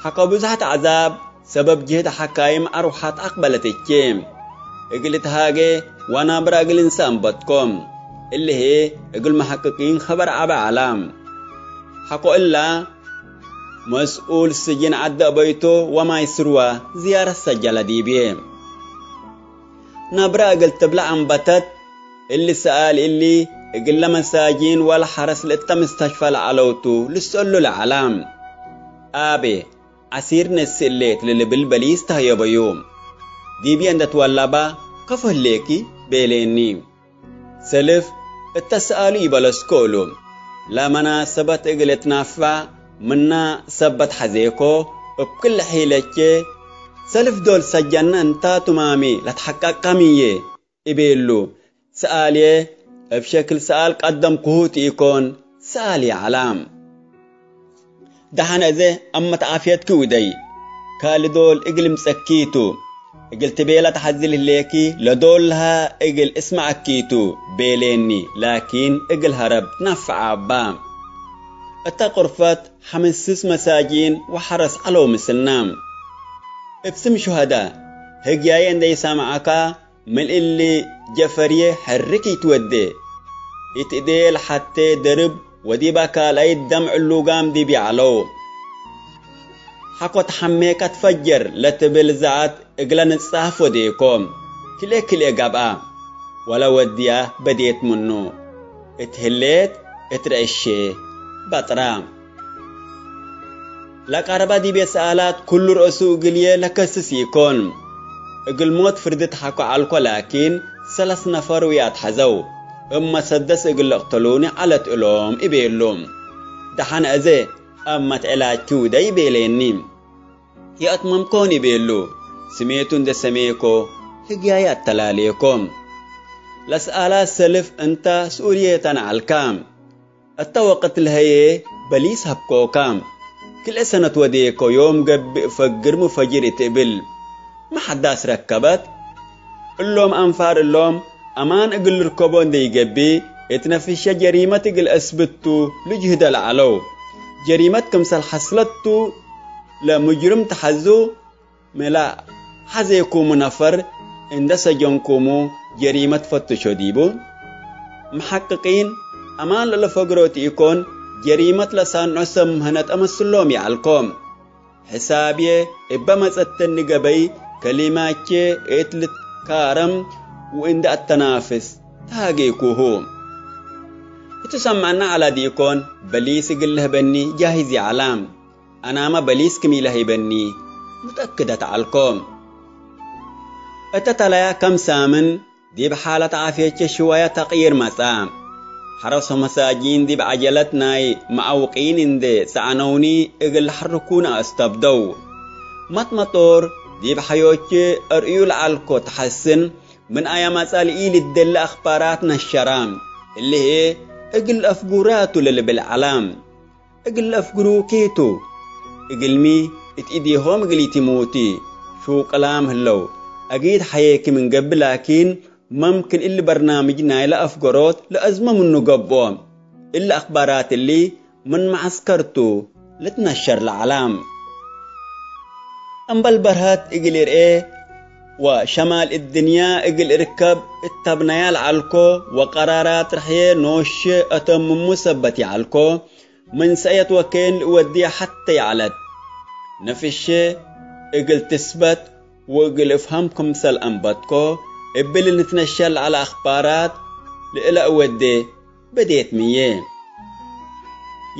ሐቆ ብዝሐት ዐዛብ ሰበብ ጅህድ ሐካይም አርወሐት አቅበለት እቼ። እግል እትሃጌ ወናብረ እግል እንሰ አንበትኮ። እሊ ህዬ እግል መሐቅቂን ኸበር ዐበ ዐላ። ሐቆ እላ፣ መስኡል ስጅን ዐደ አበይቶ ወማይ ስርወ ዝያረት ሰጀለ ዲብዬ። ናብረ እግል ትብለ አንበተት። እሊ ሰኣል እሊ እግለ መሳጂን ወለሐረስ ለእተ ምስተሽፈ ለዐለው ቱ ልስአሉ ለዐለ። አቤ፣ ዐሲር ነስእ ሌት ለልብል በሊስ ተህየበዩ። ዲብዬ እንዴ ትወለበ፣ ከፎ ህሌኪ? ቤሌኒ። ሰልፍ እተ ሰኣሉ ኢበለስኮ እሉ። ለመናሰበት እግል እትናፈዕ ምና ሰበት ሐዜኮ፣ እብ ክል ሒለቼ፣ ሰልፍ ዶል ሰጀነ እንታቱ ማሚ ለትሐቀቅከ ምዬ? እቤሉ። ሰኣልዬ እብ ሸክል ሰኣል ቀደምክሁ ቱ ኢኮን፣ ሰኣል ይዐላም። ደሐን አዜ አመት ዓፍየትኪ ውደይ፣ ካልእ ዶል እግል እምጸኪ ቱ፣ እግል ትቤላ ተሐዝል ህሌኪ፣ ለዶል ለሀ እግል እስመዐኪ ቱ ቤሌኒ፣ ላኪን እግል ሀረብ ትነፈዐ እባ። እተ ቅርፈት ሐምስስ መሳጂን ወሐረስ ዐለው ምስልነ። እብ ስም ሹሀዳ ህግያዬ እንዴ ኢሰምዐካ፣ ምን እሊ ጀፈርዬ ሐርክ ኢትወዴ። እት እዴ ለሐቴ ደርብ ወዲብ አካልአይ ደም ዕሉጋም ዲብ ይዐለው። ሐቆ ተሐሜከ ትፈጀር ለትብል ዘዐት እግለ ንጻፍ ወዴኮ። ክልኤ ክልኤ ገብአ። ወለወድያ በዴት ምኑ። እት ህሌት እት ረአሼ በጥራ። ለቀርበ ዲቤ ሰኣላት ኩሉ ረአሱ እግልዬ ለከስስ ኢኮን። እግል ሞት ፍርድ ተሐኮ ዐልኮ ላኪን፣ ሰለስ ነፈር ወያትሐዘው፣ እብ መሰደስ እግል ልቅተሉኒ ዐለት እሎም እቤሉ። ደሐን አዜ፣ አመት ዕላጅኪ ውደይ ቤሌኒ። ይአትመምኮን እቤሉ፣ ስሜቱ እንዴ ሰሜኮ፣ ህግያዬ አተላሌኮ። ለሰኣላት ሰልፍ እንታ ስኡልዬ ተነ ዐልካ። እተ ወቅት ለሀዬ በሊስ ሀብኮካ። ክልኤ ሰነት ወዴኮ ዮም ገብእ ፈግር ሚ ፈጅር እት እብል። ሚ ሐዳስ ረከበት? እሎም አንፋር እሎም አማን እግል ልርከቦ እንዴ ኢገብእ፣ እት ነፍሸ ጀሪመት እግል አስብት ቱ ልጅህደ ለዐለው። ጀሪመት ክምሰል ሐስለት ቱ ለሙጅርም ተሐዙ፣ ሚ ለሐዜኩሙ ነፈር እንዴ ሰጀንኩሙ ጀሪመት ፈትሾ ዲቡ። መሐቅቂን አማን ለለፈግሮ ቱ ኢኮን፣ ጀሪመት ለሳንዖ ሰብ ምህነት አመስሎም ይዐልኮ። ሕሳብዬ እበ መጸተኒ ገበይ ከሊማቼ እት ልትካረም ወእንዴ አተናፍስ ተሃጌኩሁ። እቱ ሰምዐነ ዐለ ዲኢኮን፣ በሊስ እግል ለህበኒ ጃሂዝ ይዐላ። አናመ በሊስ ክም ኢለሀይበኒ ሙተአክደት ዐልኮ። እተ ተለያ ከም ሳምን ዲብ ሓለት ዓፍየቼ ሽዋየ ተቅይር መጽአ። ሐረስ ወመሳጂን ዲብ ዐጀለት ናይ መዐውቂን እንዴ ጸዐነውኒ እግል ለሐርኩነ አስተብደው። መጥመጦር ዲብ ሐዮቼ አርእዩ ለዐልኮ ተሐስን ምን አየ መጽአ ለኢልደለ አክባራት ነሸራ። እሊ ህዬ እግል አፍጉራቱ ለልብል ዐላ። እግል ለአፍግሩኪ ቱ። እግልሚ እት እዴሆም እግል ኢቲሙቲ ሹቅላም ህለው። አጊድ ሐዬኪ ምን ገብእ ላኪን፣ መምክን እሊ በርናምጅ ናይለ አፍገሮት ለአዝመ ምኑ ገብኦ። እሊ አክባራት እሊ ምን መዐስከር ቱ ልትነሸር ለዐላ። እምበል በርሀት እግል እርኤ ወሸማል እድንያ እግል እርከብ እተብነያ ለዐልኮ ወቀራራት ርሕዬ ኖሼ አተምሙ ሰበት ይዐልኮ። ምን ሰእየት ወኬን ልእወድየ ሐቴ ይዐለት። ነፍሼ እግል ትስበት ወእግል እፍሀም ክምሰል አንበትኮ፣ እብሊ ልትነሸል ዐለ አክባራት ለእለ እወዴ በዴት ምዬ።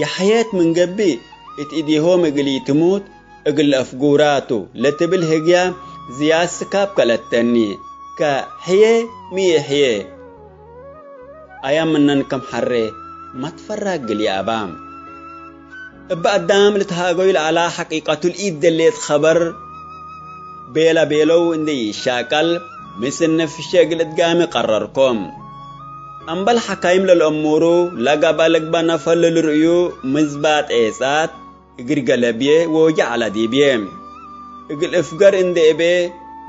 የሐየት ምን ገብእ እት እዴሆም እግል ኢትሙት እግል ለአፍጉራቱ ለትብል ህግያ ዝያድ ስካብ ከለተኒ። ከሕዬ ሚ ይሕዬ አያ ምነን ከም ሐሬ መትፈራግ እግል ይአባ። እበ አዳም ልትሃገዩ ለዐላ ሐቂቀቱ ለኢትደሌት ኸበር ቤለ ቤለው እንዴ ኢሻቀል፣ ምስል ነፍሼ እግል እትጋሚ ቀረርኮ። አምበል ሐካይም ለልአሙሩ ለገብአ ልግበእ ነፈር ለልርእዩ ምዝባጥ ዔጻት እግል ገለብዬ ወወጀዕ ዐለ ዲብዬ። እግል እፍገር እንዴ እቤ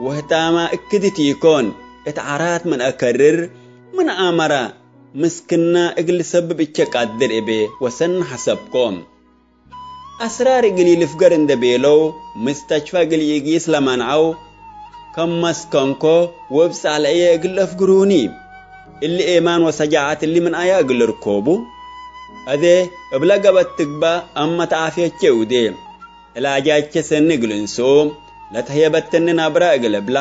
ወህታማ እክድት ኢኮን፣ እት ዐራት ምን አከርር፣ ምን አመረ ምስክና እግል ልሰብብ እቼ ቃድር እቤ ወሰኒ ሐሰብኮ። አስራር እግል ኢልፍገር እንዴ ቤለው፣ ምስተሽፋ እግል ኢጊስ ለመንዐው፣ ከም መስከንኮ ወእብ ጸልዐየ እግል ለአፍግሩኒ። እሊ ኤማን ወሰጃዐት እሊ ምን አያ እግል ልርኮቡ? አዜ እብለ ገብአት ትግበእ አመት ዓፍየቼ እውዴ። ዕላጃቼ ሰኒ እግል እንስኡ፣ ለተህየበትኒ ነብረ እግል እብላ፣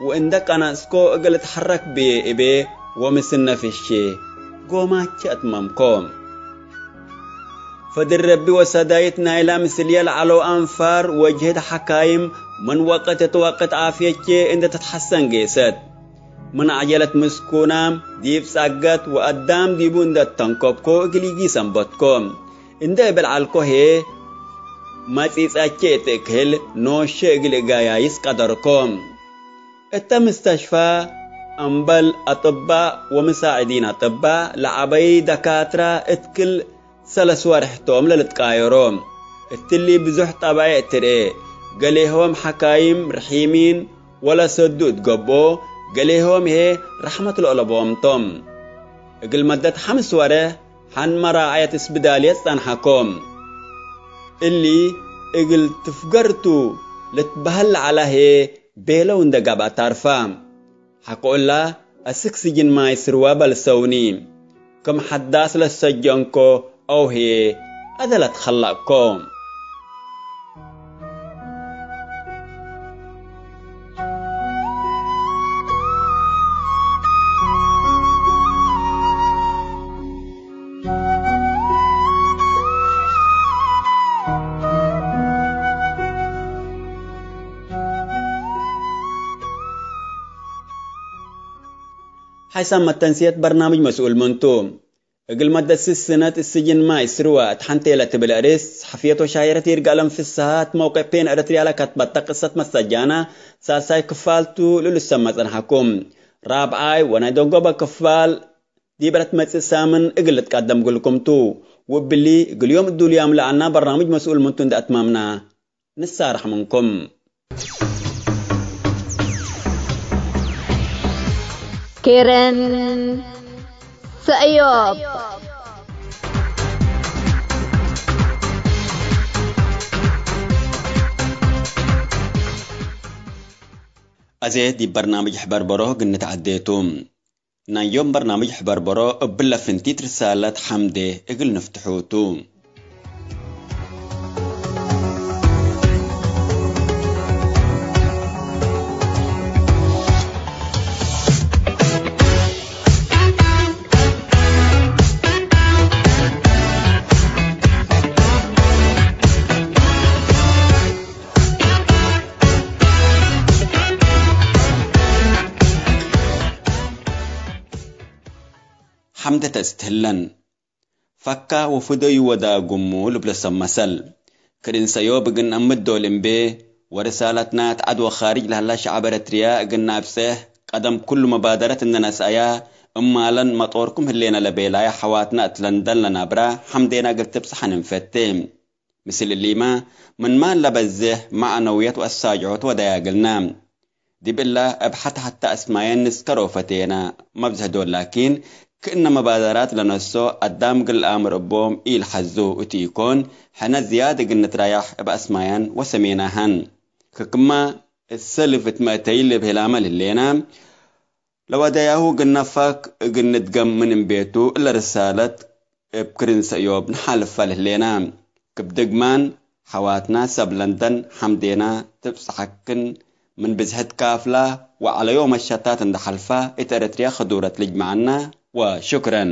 ወእንደ ቀነጽኮ እግል እትሐረክ ብዬ እቤ ወምስል ነፍሼ ጎማቼ አትመምኮ። ፈድል ረቢ ወሰዳይት ናይላ ምስልዬ ለዐለው አንፋር ወጅህድ ሐካይም ምን ወቅት እት ወቅት ዓፍየቼ እንዴ ትትሐሰን ጌሰት። ምን ዐጀለት ምስኩናም ዲብ ጸገት ወአዳም ዲቡ እንዴ ተንከብኮ እግል ኢጊስ አንበትኮ። እንዴ እብል ዐልኮ ህዬ መጺጸቼ እት እክህል ኖሼ እግል እጋያይስ ቀደርኮ። እተ ምስተሽፋ እምበል አጥባእ ወምሳዕዲን አጥባእ ለዐበይ ደካትራ እት ክል ሰለስ ወርሕ ቶም ለልትቃየሮ። እትሊ ብዙሕ ጠባይዕ ትርኤ። ገሌሆም ሐካይም ርሒሚን ወለሰዱ እት ገብኦ፣ ገሌሆም ህዬ ረሕመት ለኦለቦም ቶም። እግል መደት ሐምስ ወርሕ ሐን መራዐየት እስብዳልየት ጸንሐኮም። እሊ እግል ትፍገር ቱ ልትበህል ለዐለ ህዬ ቤለው እንዴ ገብአ ታርፋ። ሐቆ እላ፣ አስክ ስጅን ማይ ስርወ በልሰውኒ። ክም ሐዳስ ለሰጀንኮ አው ህዬ አደ ለትከለቅኮ። ሐይሳም መተንስየት በርናምጅ መስኡል ምንቱ። እግል መደት ስስ ስነት እስጅን ማይ ስርወ እት ሐንቴ ለትብል አርእስ፣ ጸሐፍየት ወሻይረት ይርጋለም ፍስሃ እት መውቅዕ ፔን ኤረትርያ ለከትበተ ቅሰት መሰጃና ሳልሳይ ክፋል ቱ ልልሰመ ጸንሐኩም። ራብዓይ ወናይ ደንጎበ ክፋል ዲብ ለትመጽእ ሳምን እግል ልትቀደም እግልኩም ቱ። ወእብሊ እግል ዮም እዱልያም ለዐልና በርናምጅ መስኡል ምንቱ እንዴ አትማምና፣ ንሳረሕ ምንኩም። ኬረን ሰእዮብ። አዜ ዲብ በርናምጅ ሕበር በሮ ግንት ዐዴቱ። ናይ ዮም በርናምጅ ሕበር በሮ እብለ ፍንቲት ርሳለት ሐምዴ እግል ንፍትሑ ቱ። ሐምደ ተስትህለን። ፈካ ወፍደዩ ወዳጉሙ ልብሎ ሰብ መሰል። ክርን ሰእዮብ እግል ነአምድ ዶል እምቤ፣ ወርሳለትና እት ዐድ ወካርጅ ለሀላ ሸዐብ ኤረትርያ እግል ነአብጽሕ፣ ቀደም ኩሉ መባደረት እንዴ ነስአያ፣ እማለን መጦርኩም ህሌነ ለቤላየ ሐዋትና እት ለንደን ለነብራ ሐምዴና እግል ትብጽሐን እንፈቴ። ምስል እሊመ፣ ምንማን ለበዝሕ መዕነውየት ወአሳጅዖት ወደያግልና። ዲብ እለ እብ ሐት-ሐተ አስማየን ንስከሮ ፈቴነ። መብዝሕ ዶል ላኪን፣ ክእነ መባደራት ለነሶ አዳም እግል ለአምር እቦም ኢልሐዙ እቱ ኢኮን፣ ሕነ ዝያድ እግል ንትረያሕ እብ አስማየን ወሰሜናሀን። ክክመ እሰልፍ እት መእተይ ልብህላመ ለህሌነ፣ ለወደያሁ እግል ነፋክ እግል ንድገም ምን እምቤቱ፣ እለ ርሳለት እብ ክርን ሰእዮብ ነሓልፈ ለህሌነ። ክብ ድግማን ሐዋትና ሰብ ለንደን ሐምዴና ትብጽሐክን ምን ብዝሕት ካፍላ ወዐለዮ መሸታት እንደ ሐልፋ እት ኤረትርያ ክዱረት ልጅመዐና ወሹክረን።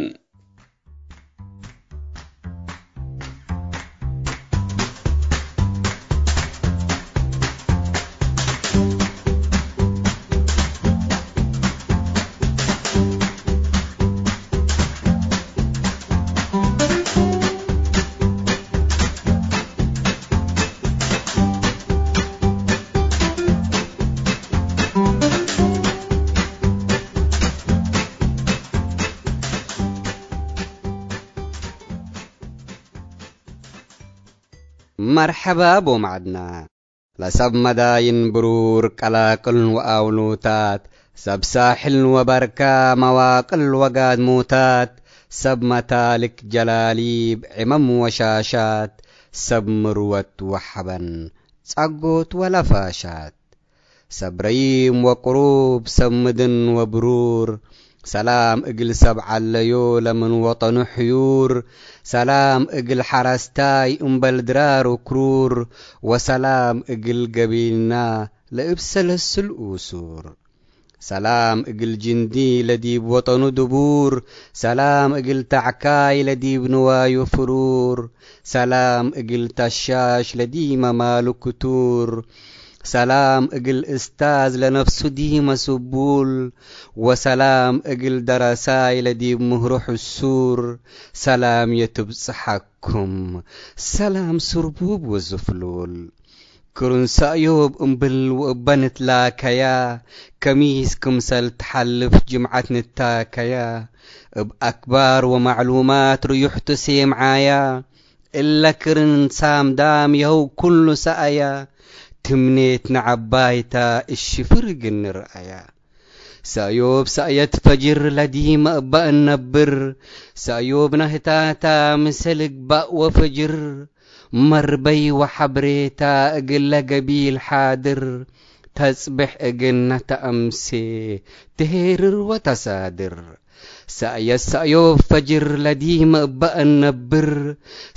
መርሐባ ቦም ዐድና። ለሰብ መዳይን ብሩር ቀላቅልን ወአውሉታት፣ ሰብ ሳሕልን ወበርካ መዋቅል ወጋድሙታት፣ ሰብ መታልክ ጀላሊብ ዕመም ወሻሻት፣ ሰብ ምርወት ወሐበን ጸጎት ወለፋሻት። ሰብ ረዪም ወቅሩብ፣ ሰብ ምድን ወብሩር፣ ሰላም እግል ሰብ ዐለዮ ለምን ወጠኑ ሕዩር፣ ሰላም እግል ሐረስታይ እምበል ድራር ወክሩር፣ ወሰላም እግል ገቢልና ለእብ ሰለስል ኡሱር። ሰላም እግል ጅንዲ ለዲብ ወጠኑ ድቡር፣ ሰላም እግል ተዕካይ ለዲብ ንዋዩ ፍሩር፣ ሰላም እግል ተሻሽ ለዲመ ማሉ ክቱር፣ ሰላም እግል እስታዝ ለነፍሱ ዲመ ስቡል፣ ወሰላም እግል ደረሳይ ለዲብ ምህሩ ሕሱር፣ ሰላም የትብጽሐኩም፣ ሰላም ስርቡብ ወዝፍሉል። ክሩን ሰእዮብ እምብል ወእበ ንትላከያ፣ ከሚስ ክምሰል ተሐልፍ ጅምዐት ንታከያ። እብ አክባር ወማዕሉማት ርዩሕቱ ሴምዓያ፣ እለ ክርን ሳምዳም የህው ኩሉ ሰአያ፣ ትምኔትነ ዐባይታ እሽፍር እግል ንርአያ። ሰእዮብ ሰእየት ፈጅር ለዲመ እበ እነብር፣ ሰእዮብነ ህታታ ምስል እግባእ ወፈጅር፣ መርበይ ወሐብሬታ እግለ ገቢል ሓድር፣ ተጽብሕ እግልነ ተአምሴ ትሄርር ወተሳድር። ሰእየት ሰእዮብ ፈጅር ለዲመ እበ እነብር፣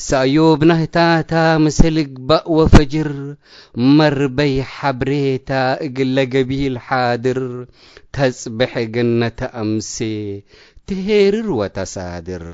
ሰእዮብነ ህታታ ምስል እግባእ ወፈጅር፣ መርበይ ሐብሬታ እግለ ገቢል ሓድር፣ ተጽብሕ እግልነ ተአምሴ ትሄርር ወተሳድር።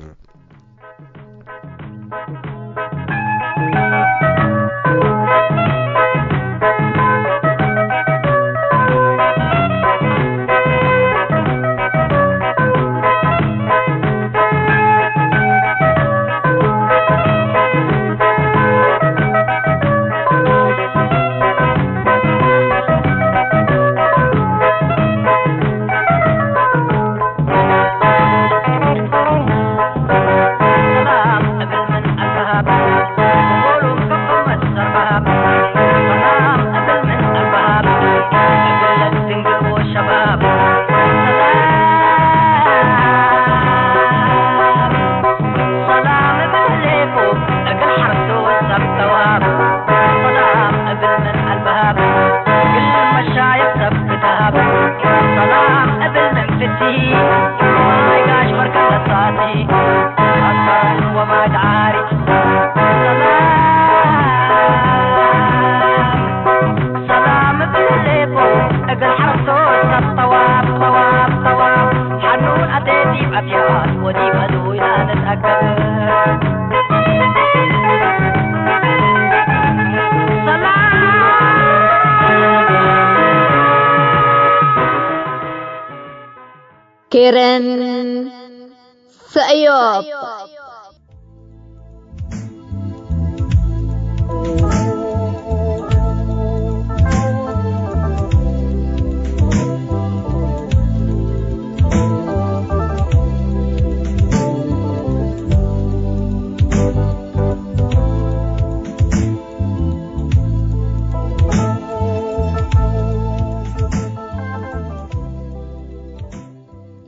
ሰላም እብል ምን አልበሃብ፣ እግል መሻይኽ ሰብ ክታብ። ሰላም እብል ምን ፍቲ፣ ማይ ጋሽ መርከብ ለሳቲ፣ አካን ወማይ ተዓሪ። ሰላም፣ ሰላም እብል ሌቦ፣ እግል ሐረስቶት ሰብ ጠዋብ፣ ጠዋብ፣ ጠዋብ። ሐኑን አቴ ዲብ አፍያት ወዲብ አዱይና ንትአከብ። ኬረን ሰእዮብ።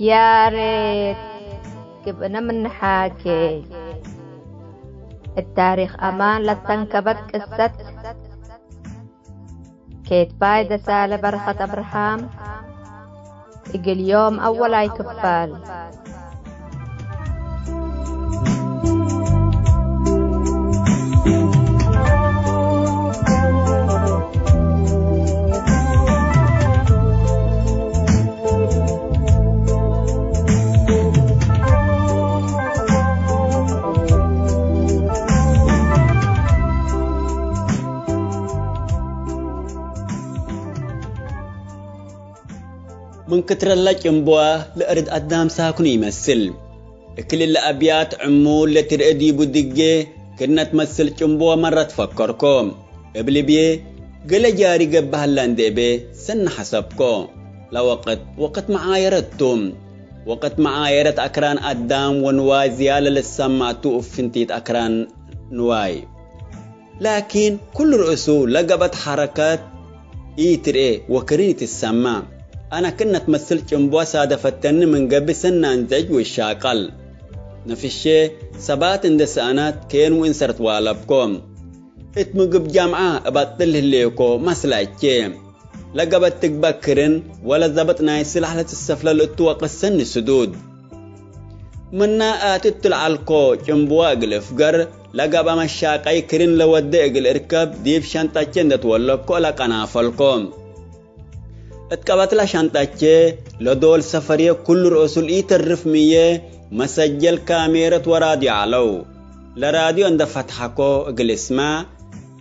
ያሬት ግብእነ ምን ነሓኬ። እት ታሪክ አማን ለተንከበት ቅሰት ኬትባይ ደሳለ በረኸት አብርሃም እግል ዮም አወላይ ክፋል። ምን ክትረለ ጭንቡዋ ለእርድ አዳም ሳክኑ ይመስል። እክል እለ አብያት ዕሙል ለትርኤ ዲቡ ድጌ ክእነ ትመስል ጭንቡወ መረ ትፈከርኮ። እብ ልብዬ፣ ገሌ ጃሪ ገብእ ሀለ እንዴ እቤ ሰኒ ሐሰብኮ። ለወቅት ወቅት መዓየረት ቱ። ወቅት መዓየረት አክራን አዳም ወንዋይ ዝያለ ልሰማዕ ቱ እብ ፍንቲት አክራን ንዋይ። ላኪን፣ ኩሉ ርእሱ ለገብአት ሐረከት ኢትርኤ ወክርን ኢትሰመዕ። አነ ክእነ ትመስል ጭንቡወ ሳደፈተኒ ምን ገብእ ሰኒ አንዘዕጅ ወእሻቀል። ነፍሼ ሰባት እንዴ ሰአነት፣ ኬን ወእንሰር ትዋለብኮ። እት ምግብ ጃምዐ እበጥል ህሌኮ መስለ እቼ። ለገብአት ትግበእ ክርን ወለ ዘብጥ ናይ ስላሕ ለትሰፍለ ለእቱ ወቅት ሰኒ ስዱድ። ምነ አቲ እቱ ለዐልኮ ጭንቡወ እግል እፍገር፣ ለገብአ መሻቀይ ክርን ለወዴ እግል እርከብ፣ ዲብ ሸንጠቼ እንዴ ትወለብኮ ለቀናፈልኮ። እት ቀበትለ ሸንጠቼ ለዶል ሰፈርዬ ኩሉ ርእሱ ለኢተርፍ ምዬ መሰጀል ካሜረት ወራድዮ ዐለው። ለራድዮ እንዴ ፈትሐኮ እግል እስመዕ፣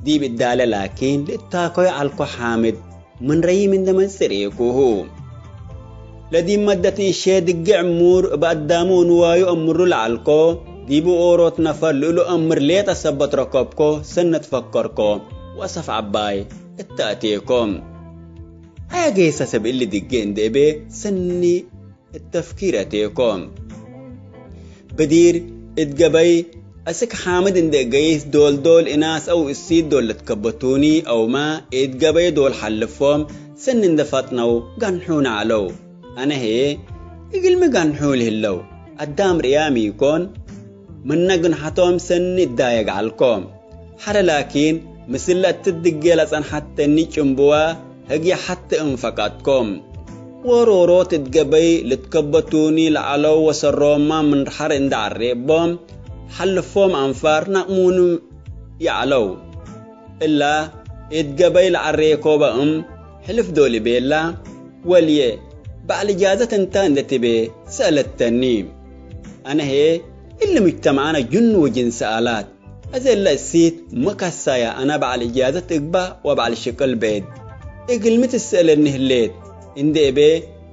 ዲብ እዳለ ላኪን ልእታከዩ ዐልኮ ሓምድ። ምን ረዪም እንዴ መጽእ ርኤኩሁ። ለዲብ መደት ንእሼ ድጌ ዕሙር እብ አዳሙ ወንዋዩ አምሩ ለዐልኮ፣ ዲቡ ኦሮት ነፈር ልእሉ አምር ሌጠ ሰበት ረከብኮ፣ ሰኒ ትፈከርኮ ወአሰፍ ዐባይ እተ አቴኮ። አየ ጌሰ ሰብ እሊ ድጌ እንዴ እቤ ሰኒ እት ተፍኪር አቴኮ። ብዲር እት ገበይ አስክ ሓምድ እንዴ እገይስ ዶል-ዶል እናስ አው እሲት ዶል ልትከበቱኒ አውመ እት ገበይ ዶል ሐልፎም ሰኒ እንዴ ፈጥነው ገንሑነ ዐለው። አነ ህዬ እግልሚ ገንሑኒ ህለው። አዳም ርእያም ኢኮን፣ ምነ ግንሐቶም ሰኒ እዳየግ ዐልኮ። ሐረ ላኪን፣ ምስል ለእትድጌ ለጸንሐተኒ ጭንብወ ህግየ ሐቴ እም ፈቀድኮ። ወሮሮት እት ገበይ ልትከበቱኒ ለዐለው ወሰሮማ ምን ሐር እንዴ ዐሬቦም፣ ሐልፎም አንፋር ናቅሙኒ ይዐለው። እላ እት ገበይ ለዐሬኮ በእም ሕልፍ ዶል እቤላ፣ ወልዬ፣ በዐል እጃዘት እንተ እንዴ ትቤ ሰአለተኒ። አነ ህዬ እሊ ሙጅተመዐነ ጅኑ ወጅን ሰአላት። አዜ እለ እሲት መከሳያ አነ በዐል እጃዘት እግባእ ወበዐል ሽቅል ቤት። እግልሚ ትሰአለኒ ህሌት እንዴ እቤ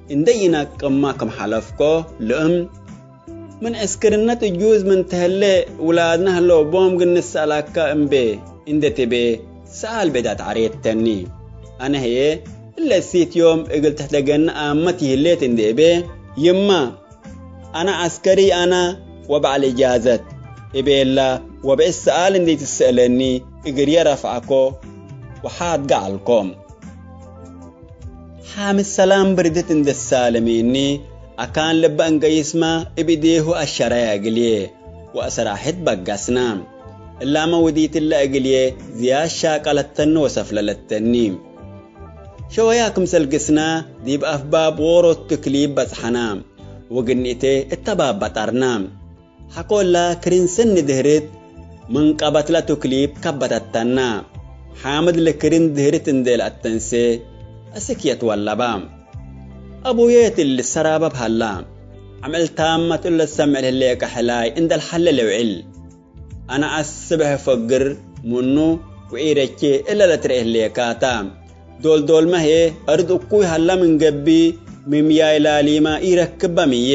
እንዴ ኢነቅማ ክም ሐለፍኮ፣ ልእም ምን ዕስክርነት እጁዝ ምን ተህሌ ውላድነ ህለው ቦም ግን ንሰአላከ እምቤ እንዴ ትቤ ሰኣል ቤዳት ዐሬተኒ። አነ ህዬ እለ እሲት ዮም እግል ትሕደገኒ አመት ይህሌት እንዴ እቤ፣ ይማ፣ አነ ዐስከሪ አነ ወበዐል እጃዘት እቤላ ወብዕድ ሰኣል እንዴ ትሰአለኒ እግርየ ረፍዐኮ ወሓድገ ዐልኮ። ሓምድ ሰላም ብርድት እንዴ ትሳለሜኒ፣ አካን ልበ እንገይስመ እብ እዴሁ አሸረየ እግልዬ ወአሰራሕት በገስነ። እላመ ውዲትለ እግልዬ ዝያድ ሻቀለተኒ ወሰፍለለተኒ። ሸወያ ክምሰል ግስነ ዲብ አፍባብ ዎሮት ትክሊብ በጽሐነ ወግንእቴ እተ ባብ በጠርነ። ሐቆላ ክርን ሰኒ ድህርት ምን ቀበትለ ትክሊብ ከበተተና። ሓምድ ለክርን ድህርት እንዴ ለአተንሴ አስክ የትወለባ። አቡዬ እት ልሰራበብ ሀላ። አምዕል ታመት እለ ትሰምዕ ለህሌከ ሕላይ እንዴ ለሐለ ልውዕል። አነ አስብሐ ፈግር ምኑ ወኢረቼ እለ ለትርኤ ህሌካታ። ዶልዶልመ ህዬ አርድ እኩይ ሀላ ምን ገብእ፣ ምምያይ ላሊመ ኢረክበ ምዬ።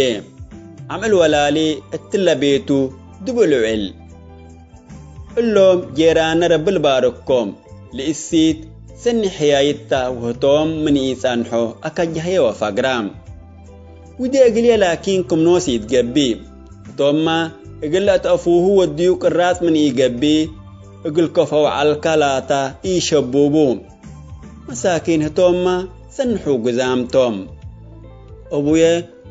አምዕል ወላሊ እትለ ቤቱ ዲቡ ልውዕል። እሎም ጄራነ ረቢ ልባርኮም፣ ለእሲት ሰኒ ሕያይት ተ ወህቶም ምን ኢጸንሖ አከጀህየ ወፈግራ። ውዴ እግልዬ ላኪን ክም ኖስ ኢትገብእ። ህቶምመ እግል ለአትአፉሁ ወድዩ ቅራጽ ምን ኢገብእ፣ እግል ከፈው ዐልከ ላተ ኢሸቡቡ። መሳኪን ህቶምመ ሰንሑ ግዛም ቶም። እቡዬ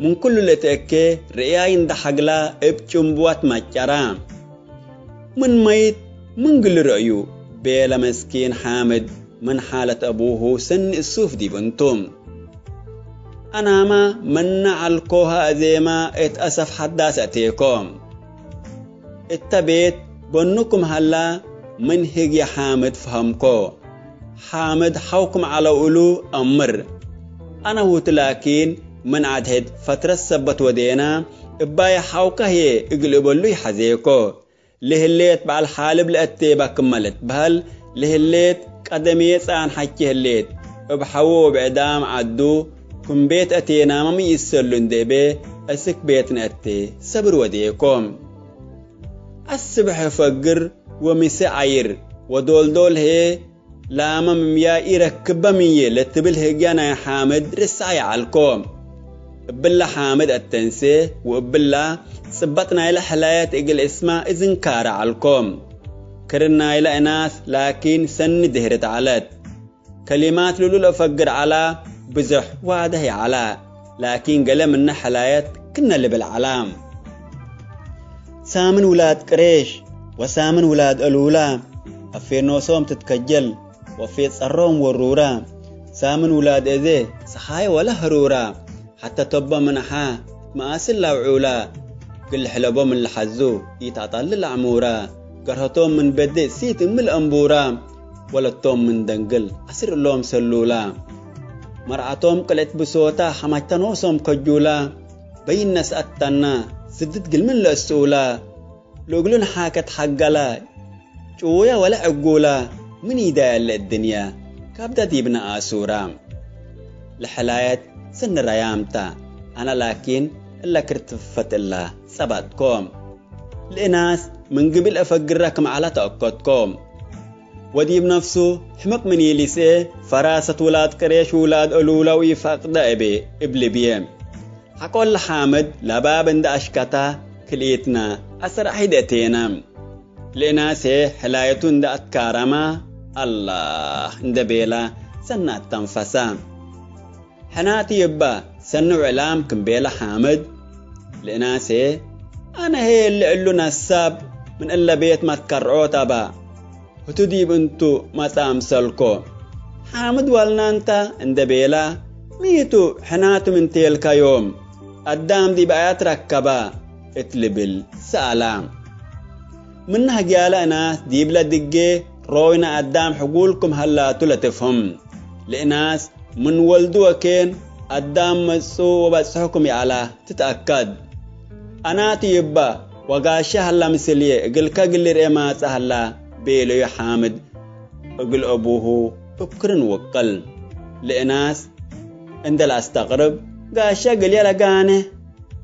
ምን ኩሉ ለትአኬ ርእያይ እንደ ሐግላ እብ ጭንብዋት መጨራ። ምን መይት ምን ግል ረአዩ ቤለ መስኪን ሓምድ ምን ሓለት አቡሁ ሰኒ እሱፍ ዲብ እንቱ። አናመ ምነ ዐልኮሀ አዜመ እት አሰፍ ሐዳስ አቴኮ። እተ ቤት በኑ ክም ሀላ ምን ህግየ ሓምድ ፈሀምኮ። ሓምድ ሐው ክም ዐለው እሉ አምር። አነ ሁት ላኪን ምን ዐድሕድ ፈትረት ሰበት ወዴነ፣ እባዬ ሐውከ ህዬ እግል እበሉ ይሐዜኮ። ለህሌት በዐል ሐልብ ለአቴበ ክመ ልትበህል ለህሌት፣ ቀደምዬ ጻን ሐቼ ህሌት። እብ ሐዉ ወብዕዳም ዐዱ ክም ቤት አቴናመ ሚ ኢሰሉ እንዴ እቤ፣ አስክ ቤትነ አቴ ሰብር ወዴኮ። አስብሐ ፈግር ወምሴ ዐይር ወዶልዶል ህዬ ላመ ምምያ ኢረክበ ምዬ ለትብል ህግያ ናይ ሓምድ ርሰዐ ይዐልኮ። እብለ ሓምድ አተንሴ ወእብላ ጽበጥ ናይለ ሕላየት እግል እስማ እዝንካረ ዐልኮ። ክርን ናይለ እናስ ላኪን ሰኒ ድህርት ዐለት። ከሊማት ልሉ ለአፈግር ዐላ፣ ብዞሕ ዋድሕ ይዐላ፣ ላኪን ገሌ ምነ ሕላየት ክነ ልብል ዐላ። ሳምን ውላድ ቅሬሽ ወሳምን ውላድ አሉላ፣ አፌ ኖሶም ትትከጀል ወአፌ ጸሮም ወሩራ። ሳምን ውላድ አዜ ሰሓይ ወለ ህሩራ፣ ሐተ ቶበ ምን አሓ መአስል ለአውዑላ፣ እግል ሕለቦ ምን ለሐዙ ኢተአጣልል አዕሙራ። ገርሀቶም ምን በዴ ሲት እምል አንቡራ፣ ወለቶም ምን ደንግል ዐስር እሎም ሰሉላ። መርዓቶም ቅልዕት ብሶታ ሐማጅተ ኖሶም ከጁላ፣ በይን ነስአት ተና ስድት ግል ምን ለእስኡላ። ለእግሉን ሓከት ሐገላ፣ ጭውያ ወለ ዕጉላ፣ ምን ኢዳይ እለ እድንያ ካብዳ ዲብነ አሱራ። ለሕላየት ሰኒ ረያም ተ፣ አነ ላኪን እለ ክርትፈት እላ ጸባጥኮ። ለእናስ ምን ግብል አፈግረ ክም ዐላ ተአከድኮ። ወዲብ ነፍሱ ሕምቅ ምን ኢሊስኤ፣ ፈራሰት ውላድ ቅሬሽ ውላድ እሉለ ወኢፈቅደ እቤ እብ ልብዬ። ሐቆለ ሓምድ ለባብ እንደ አሽከታ ክልኢትነ አስር አሒድ እቴነ። ለእናሴ ሕላየቱ እንደ አትካረማ፣ አላህ እንደ ቤላ ሰኒ አተንፈሳ። ሕናቲ ይባ ሰኒ ውዕላም ክም ቤለ ሓምድ፣ ለእናሴ፣ አነ ህዬ እሊ እሉ ነሳብ ምን እለ ቤት መትከርዖት አባ፣ ህቱ ዲብ እንቱ መጽአ አምሰልኮ። ሓምድ ዋልናንታ እንደ ቤላ፣ ሚቱ ሕናቱ ምን ቴልካ ዮም አዳም ዲብ አያት ረከባ እት ልብል ሰአላ። ምን ህግያለ እናስ ዲብለ ድጌ ሮይነ አዳም ሕጉል ክም ሀላቱ ለትፍህም። ለእናስ ምን ወልዱ ወኬን አዳም መጽኡ ወበጽሑ ክም ይዐላ ትትአከድ። አናቲ ይባ ወጋሻ ሀላ ምስልዬ እግልከ እግል ልርኤ ማጸ ሀላ ቤለዩ ሓምድ እግል አቡሁ እብ ክርን ውቅል። ለእናስ እንደ ለአስተቅርብ ጋሻ እግልዬ ለጋኔ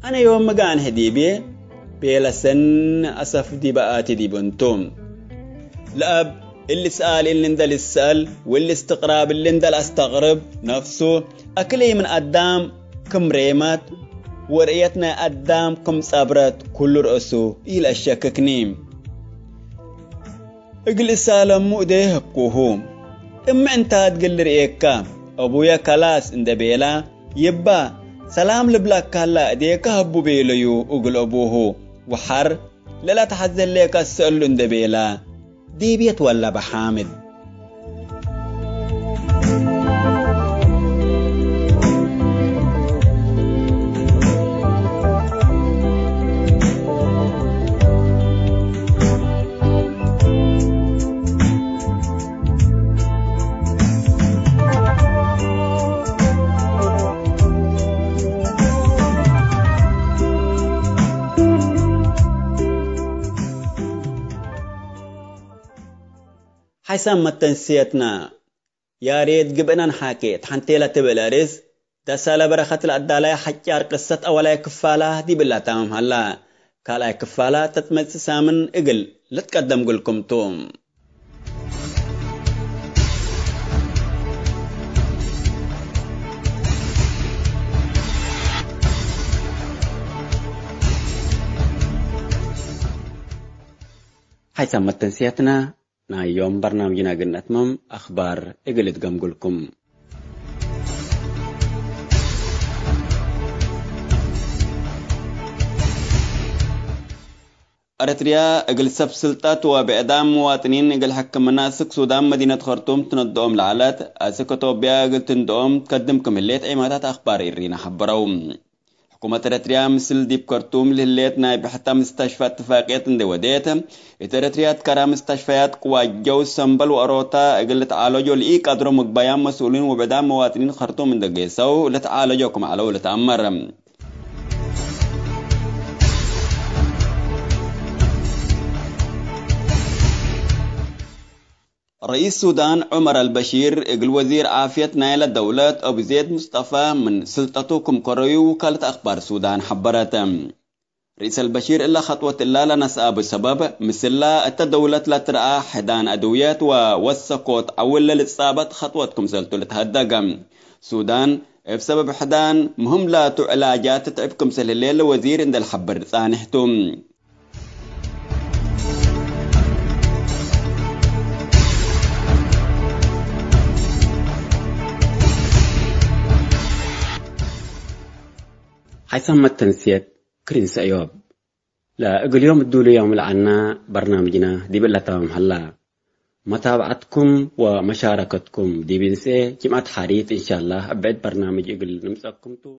አነ ዮም ጋንሕ ዲብዬ ቤለ ሰኒ አሰፍ ዲበ አቲ ዲብ እንቱ። ለአብ እሊ ሰኣል እሊ እንደ ልሰአል ወእሊ እስትቅራብ እሊ እንደ ለአስተቅርብ ነፍሱ አክልይ ምን አዳም ክም ሬመት ወርእየት ናይ አዳም ክም ጸብረት ኩሉ ርእሱ ኢለአሸክክኒ። እግል እሳለሙ እዴ ሀብኩሁ። እም እንታ እት እግል ልርኤካ፣ አቡየ ከላስ እንደ ቤላ፣ ይባ፣ ሰላም ልብለካ ሀላ እዴከ ሀቡ ቤለዩ እግል አቡሁ፣ ወሐር ለለአትሐዘ ህሌከ አስአሉ እንደ ቤላ፣ ዲብዬ ትወለበ ሓምድ። ሐይሳም መተንስየትና፣ ያሬት ግብእናን ሓኬ እት ሐንቴ ለትብል አርእስ፣ ደሳለ በረከት ለአዳላይ ሐጫር ቅሰት አወላይ ክፋላ ዲብ እላ ተማም ሀላ። ካልኣይ ክፋላ ተትመጽእ ሳምን እግል ልትቀደም እግልኩም ቱ። ሐይሳም መተንስያትና ናይ ዮም በርናምጅና እግል ነትመም አክባር እግል እትገምግልኩም። ኤረትርያ እግል ሰብ ስልጠት ወብዕዳም ምዋጥኒን እግል ሕክምና አስክ ሱዳን መዲነት ከርቱም ትነድኦም ለዐለት፣ አስክ ኢትዮጵያ እግል ትንድኦም ትከድም ክም ህሌት ዔማታት አክባር ኢሪና ሐበረው። ሕኩመት ኤረትርያ ምስል ዲብ ከርቱም ለህሌት ናይ ብሕተ ምስተሽፈ እትፋቅየት እንዴ ወዴት፣ እት ኤረትርያ ትከራ ምስተሽፈያት ቅዋጀው ሰምበል ወአሮታ እግል ልትዓለጆ ለኢቀድሮ ምግባያም መስኡሊን ወብዕዳም መዋጥኒን ከርቱም እንዴ ጌሰው ልትዓለጆ ክም ዐለው ልትአመር። ረኢስ ሱዳን ዑመር አልበሺር እግል ወዚር ዓፍየት ናይለ ደውለት አቡ ዜድ ሙስጠፋ ምን ስልጠቱ ክም ከረዩ ውካለት አክባር ሱዳን ሐበረት። ረኢስ አልበሺር እለ ኸጥወት እላ ለነስአቡ ሰበብ፣ ምስላ እተ ደውለት ለትረአ ሕዳን አድውየት ወወሰኮት ዐውል ለልትጻበጥ ኸጥወት ክምሰልቱ ልትሀደገ። ሱዳን እብ ሰበብ ሕዳን ምህም ላቱ ዕላጃት ትትዕብ ክምሰል ህሌለ ወዚር እንዴ ለሐብር ጻንሕ ቱ። ሐይሳም መተንስየት ክሪንስ አዮብ። ለእግል ዮም እዱሉ ዮም ለዐልና በርናምጅና ዲብ እለ ተማም ሀላ። መታብዐትኩም ወመሻረከትኩም ዲብ እንስኤ ጅምዐት ሓሪት እንሻላህ እብ ዐድ በርናምጅ እግል ንምጸኩም ቱ።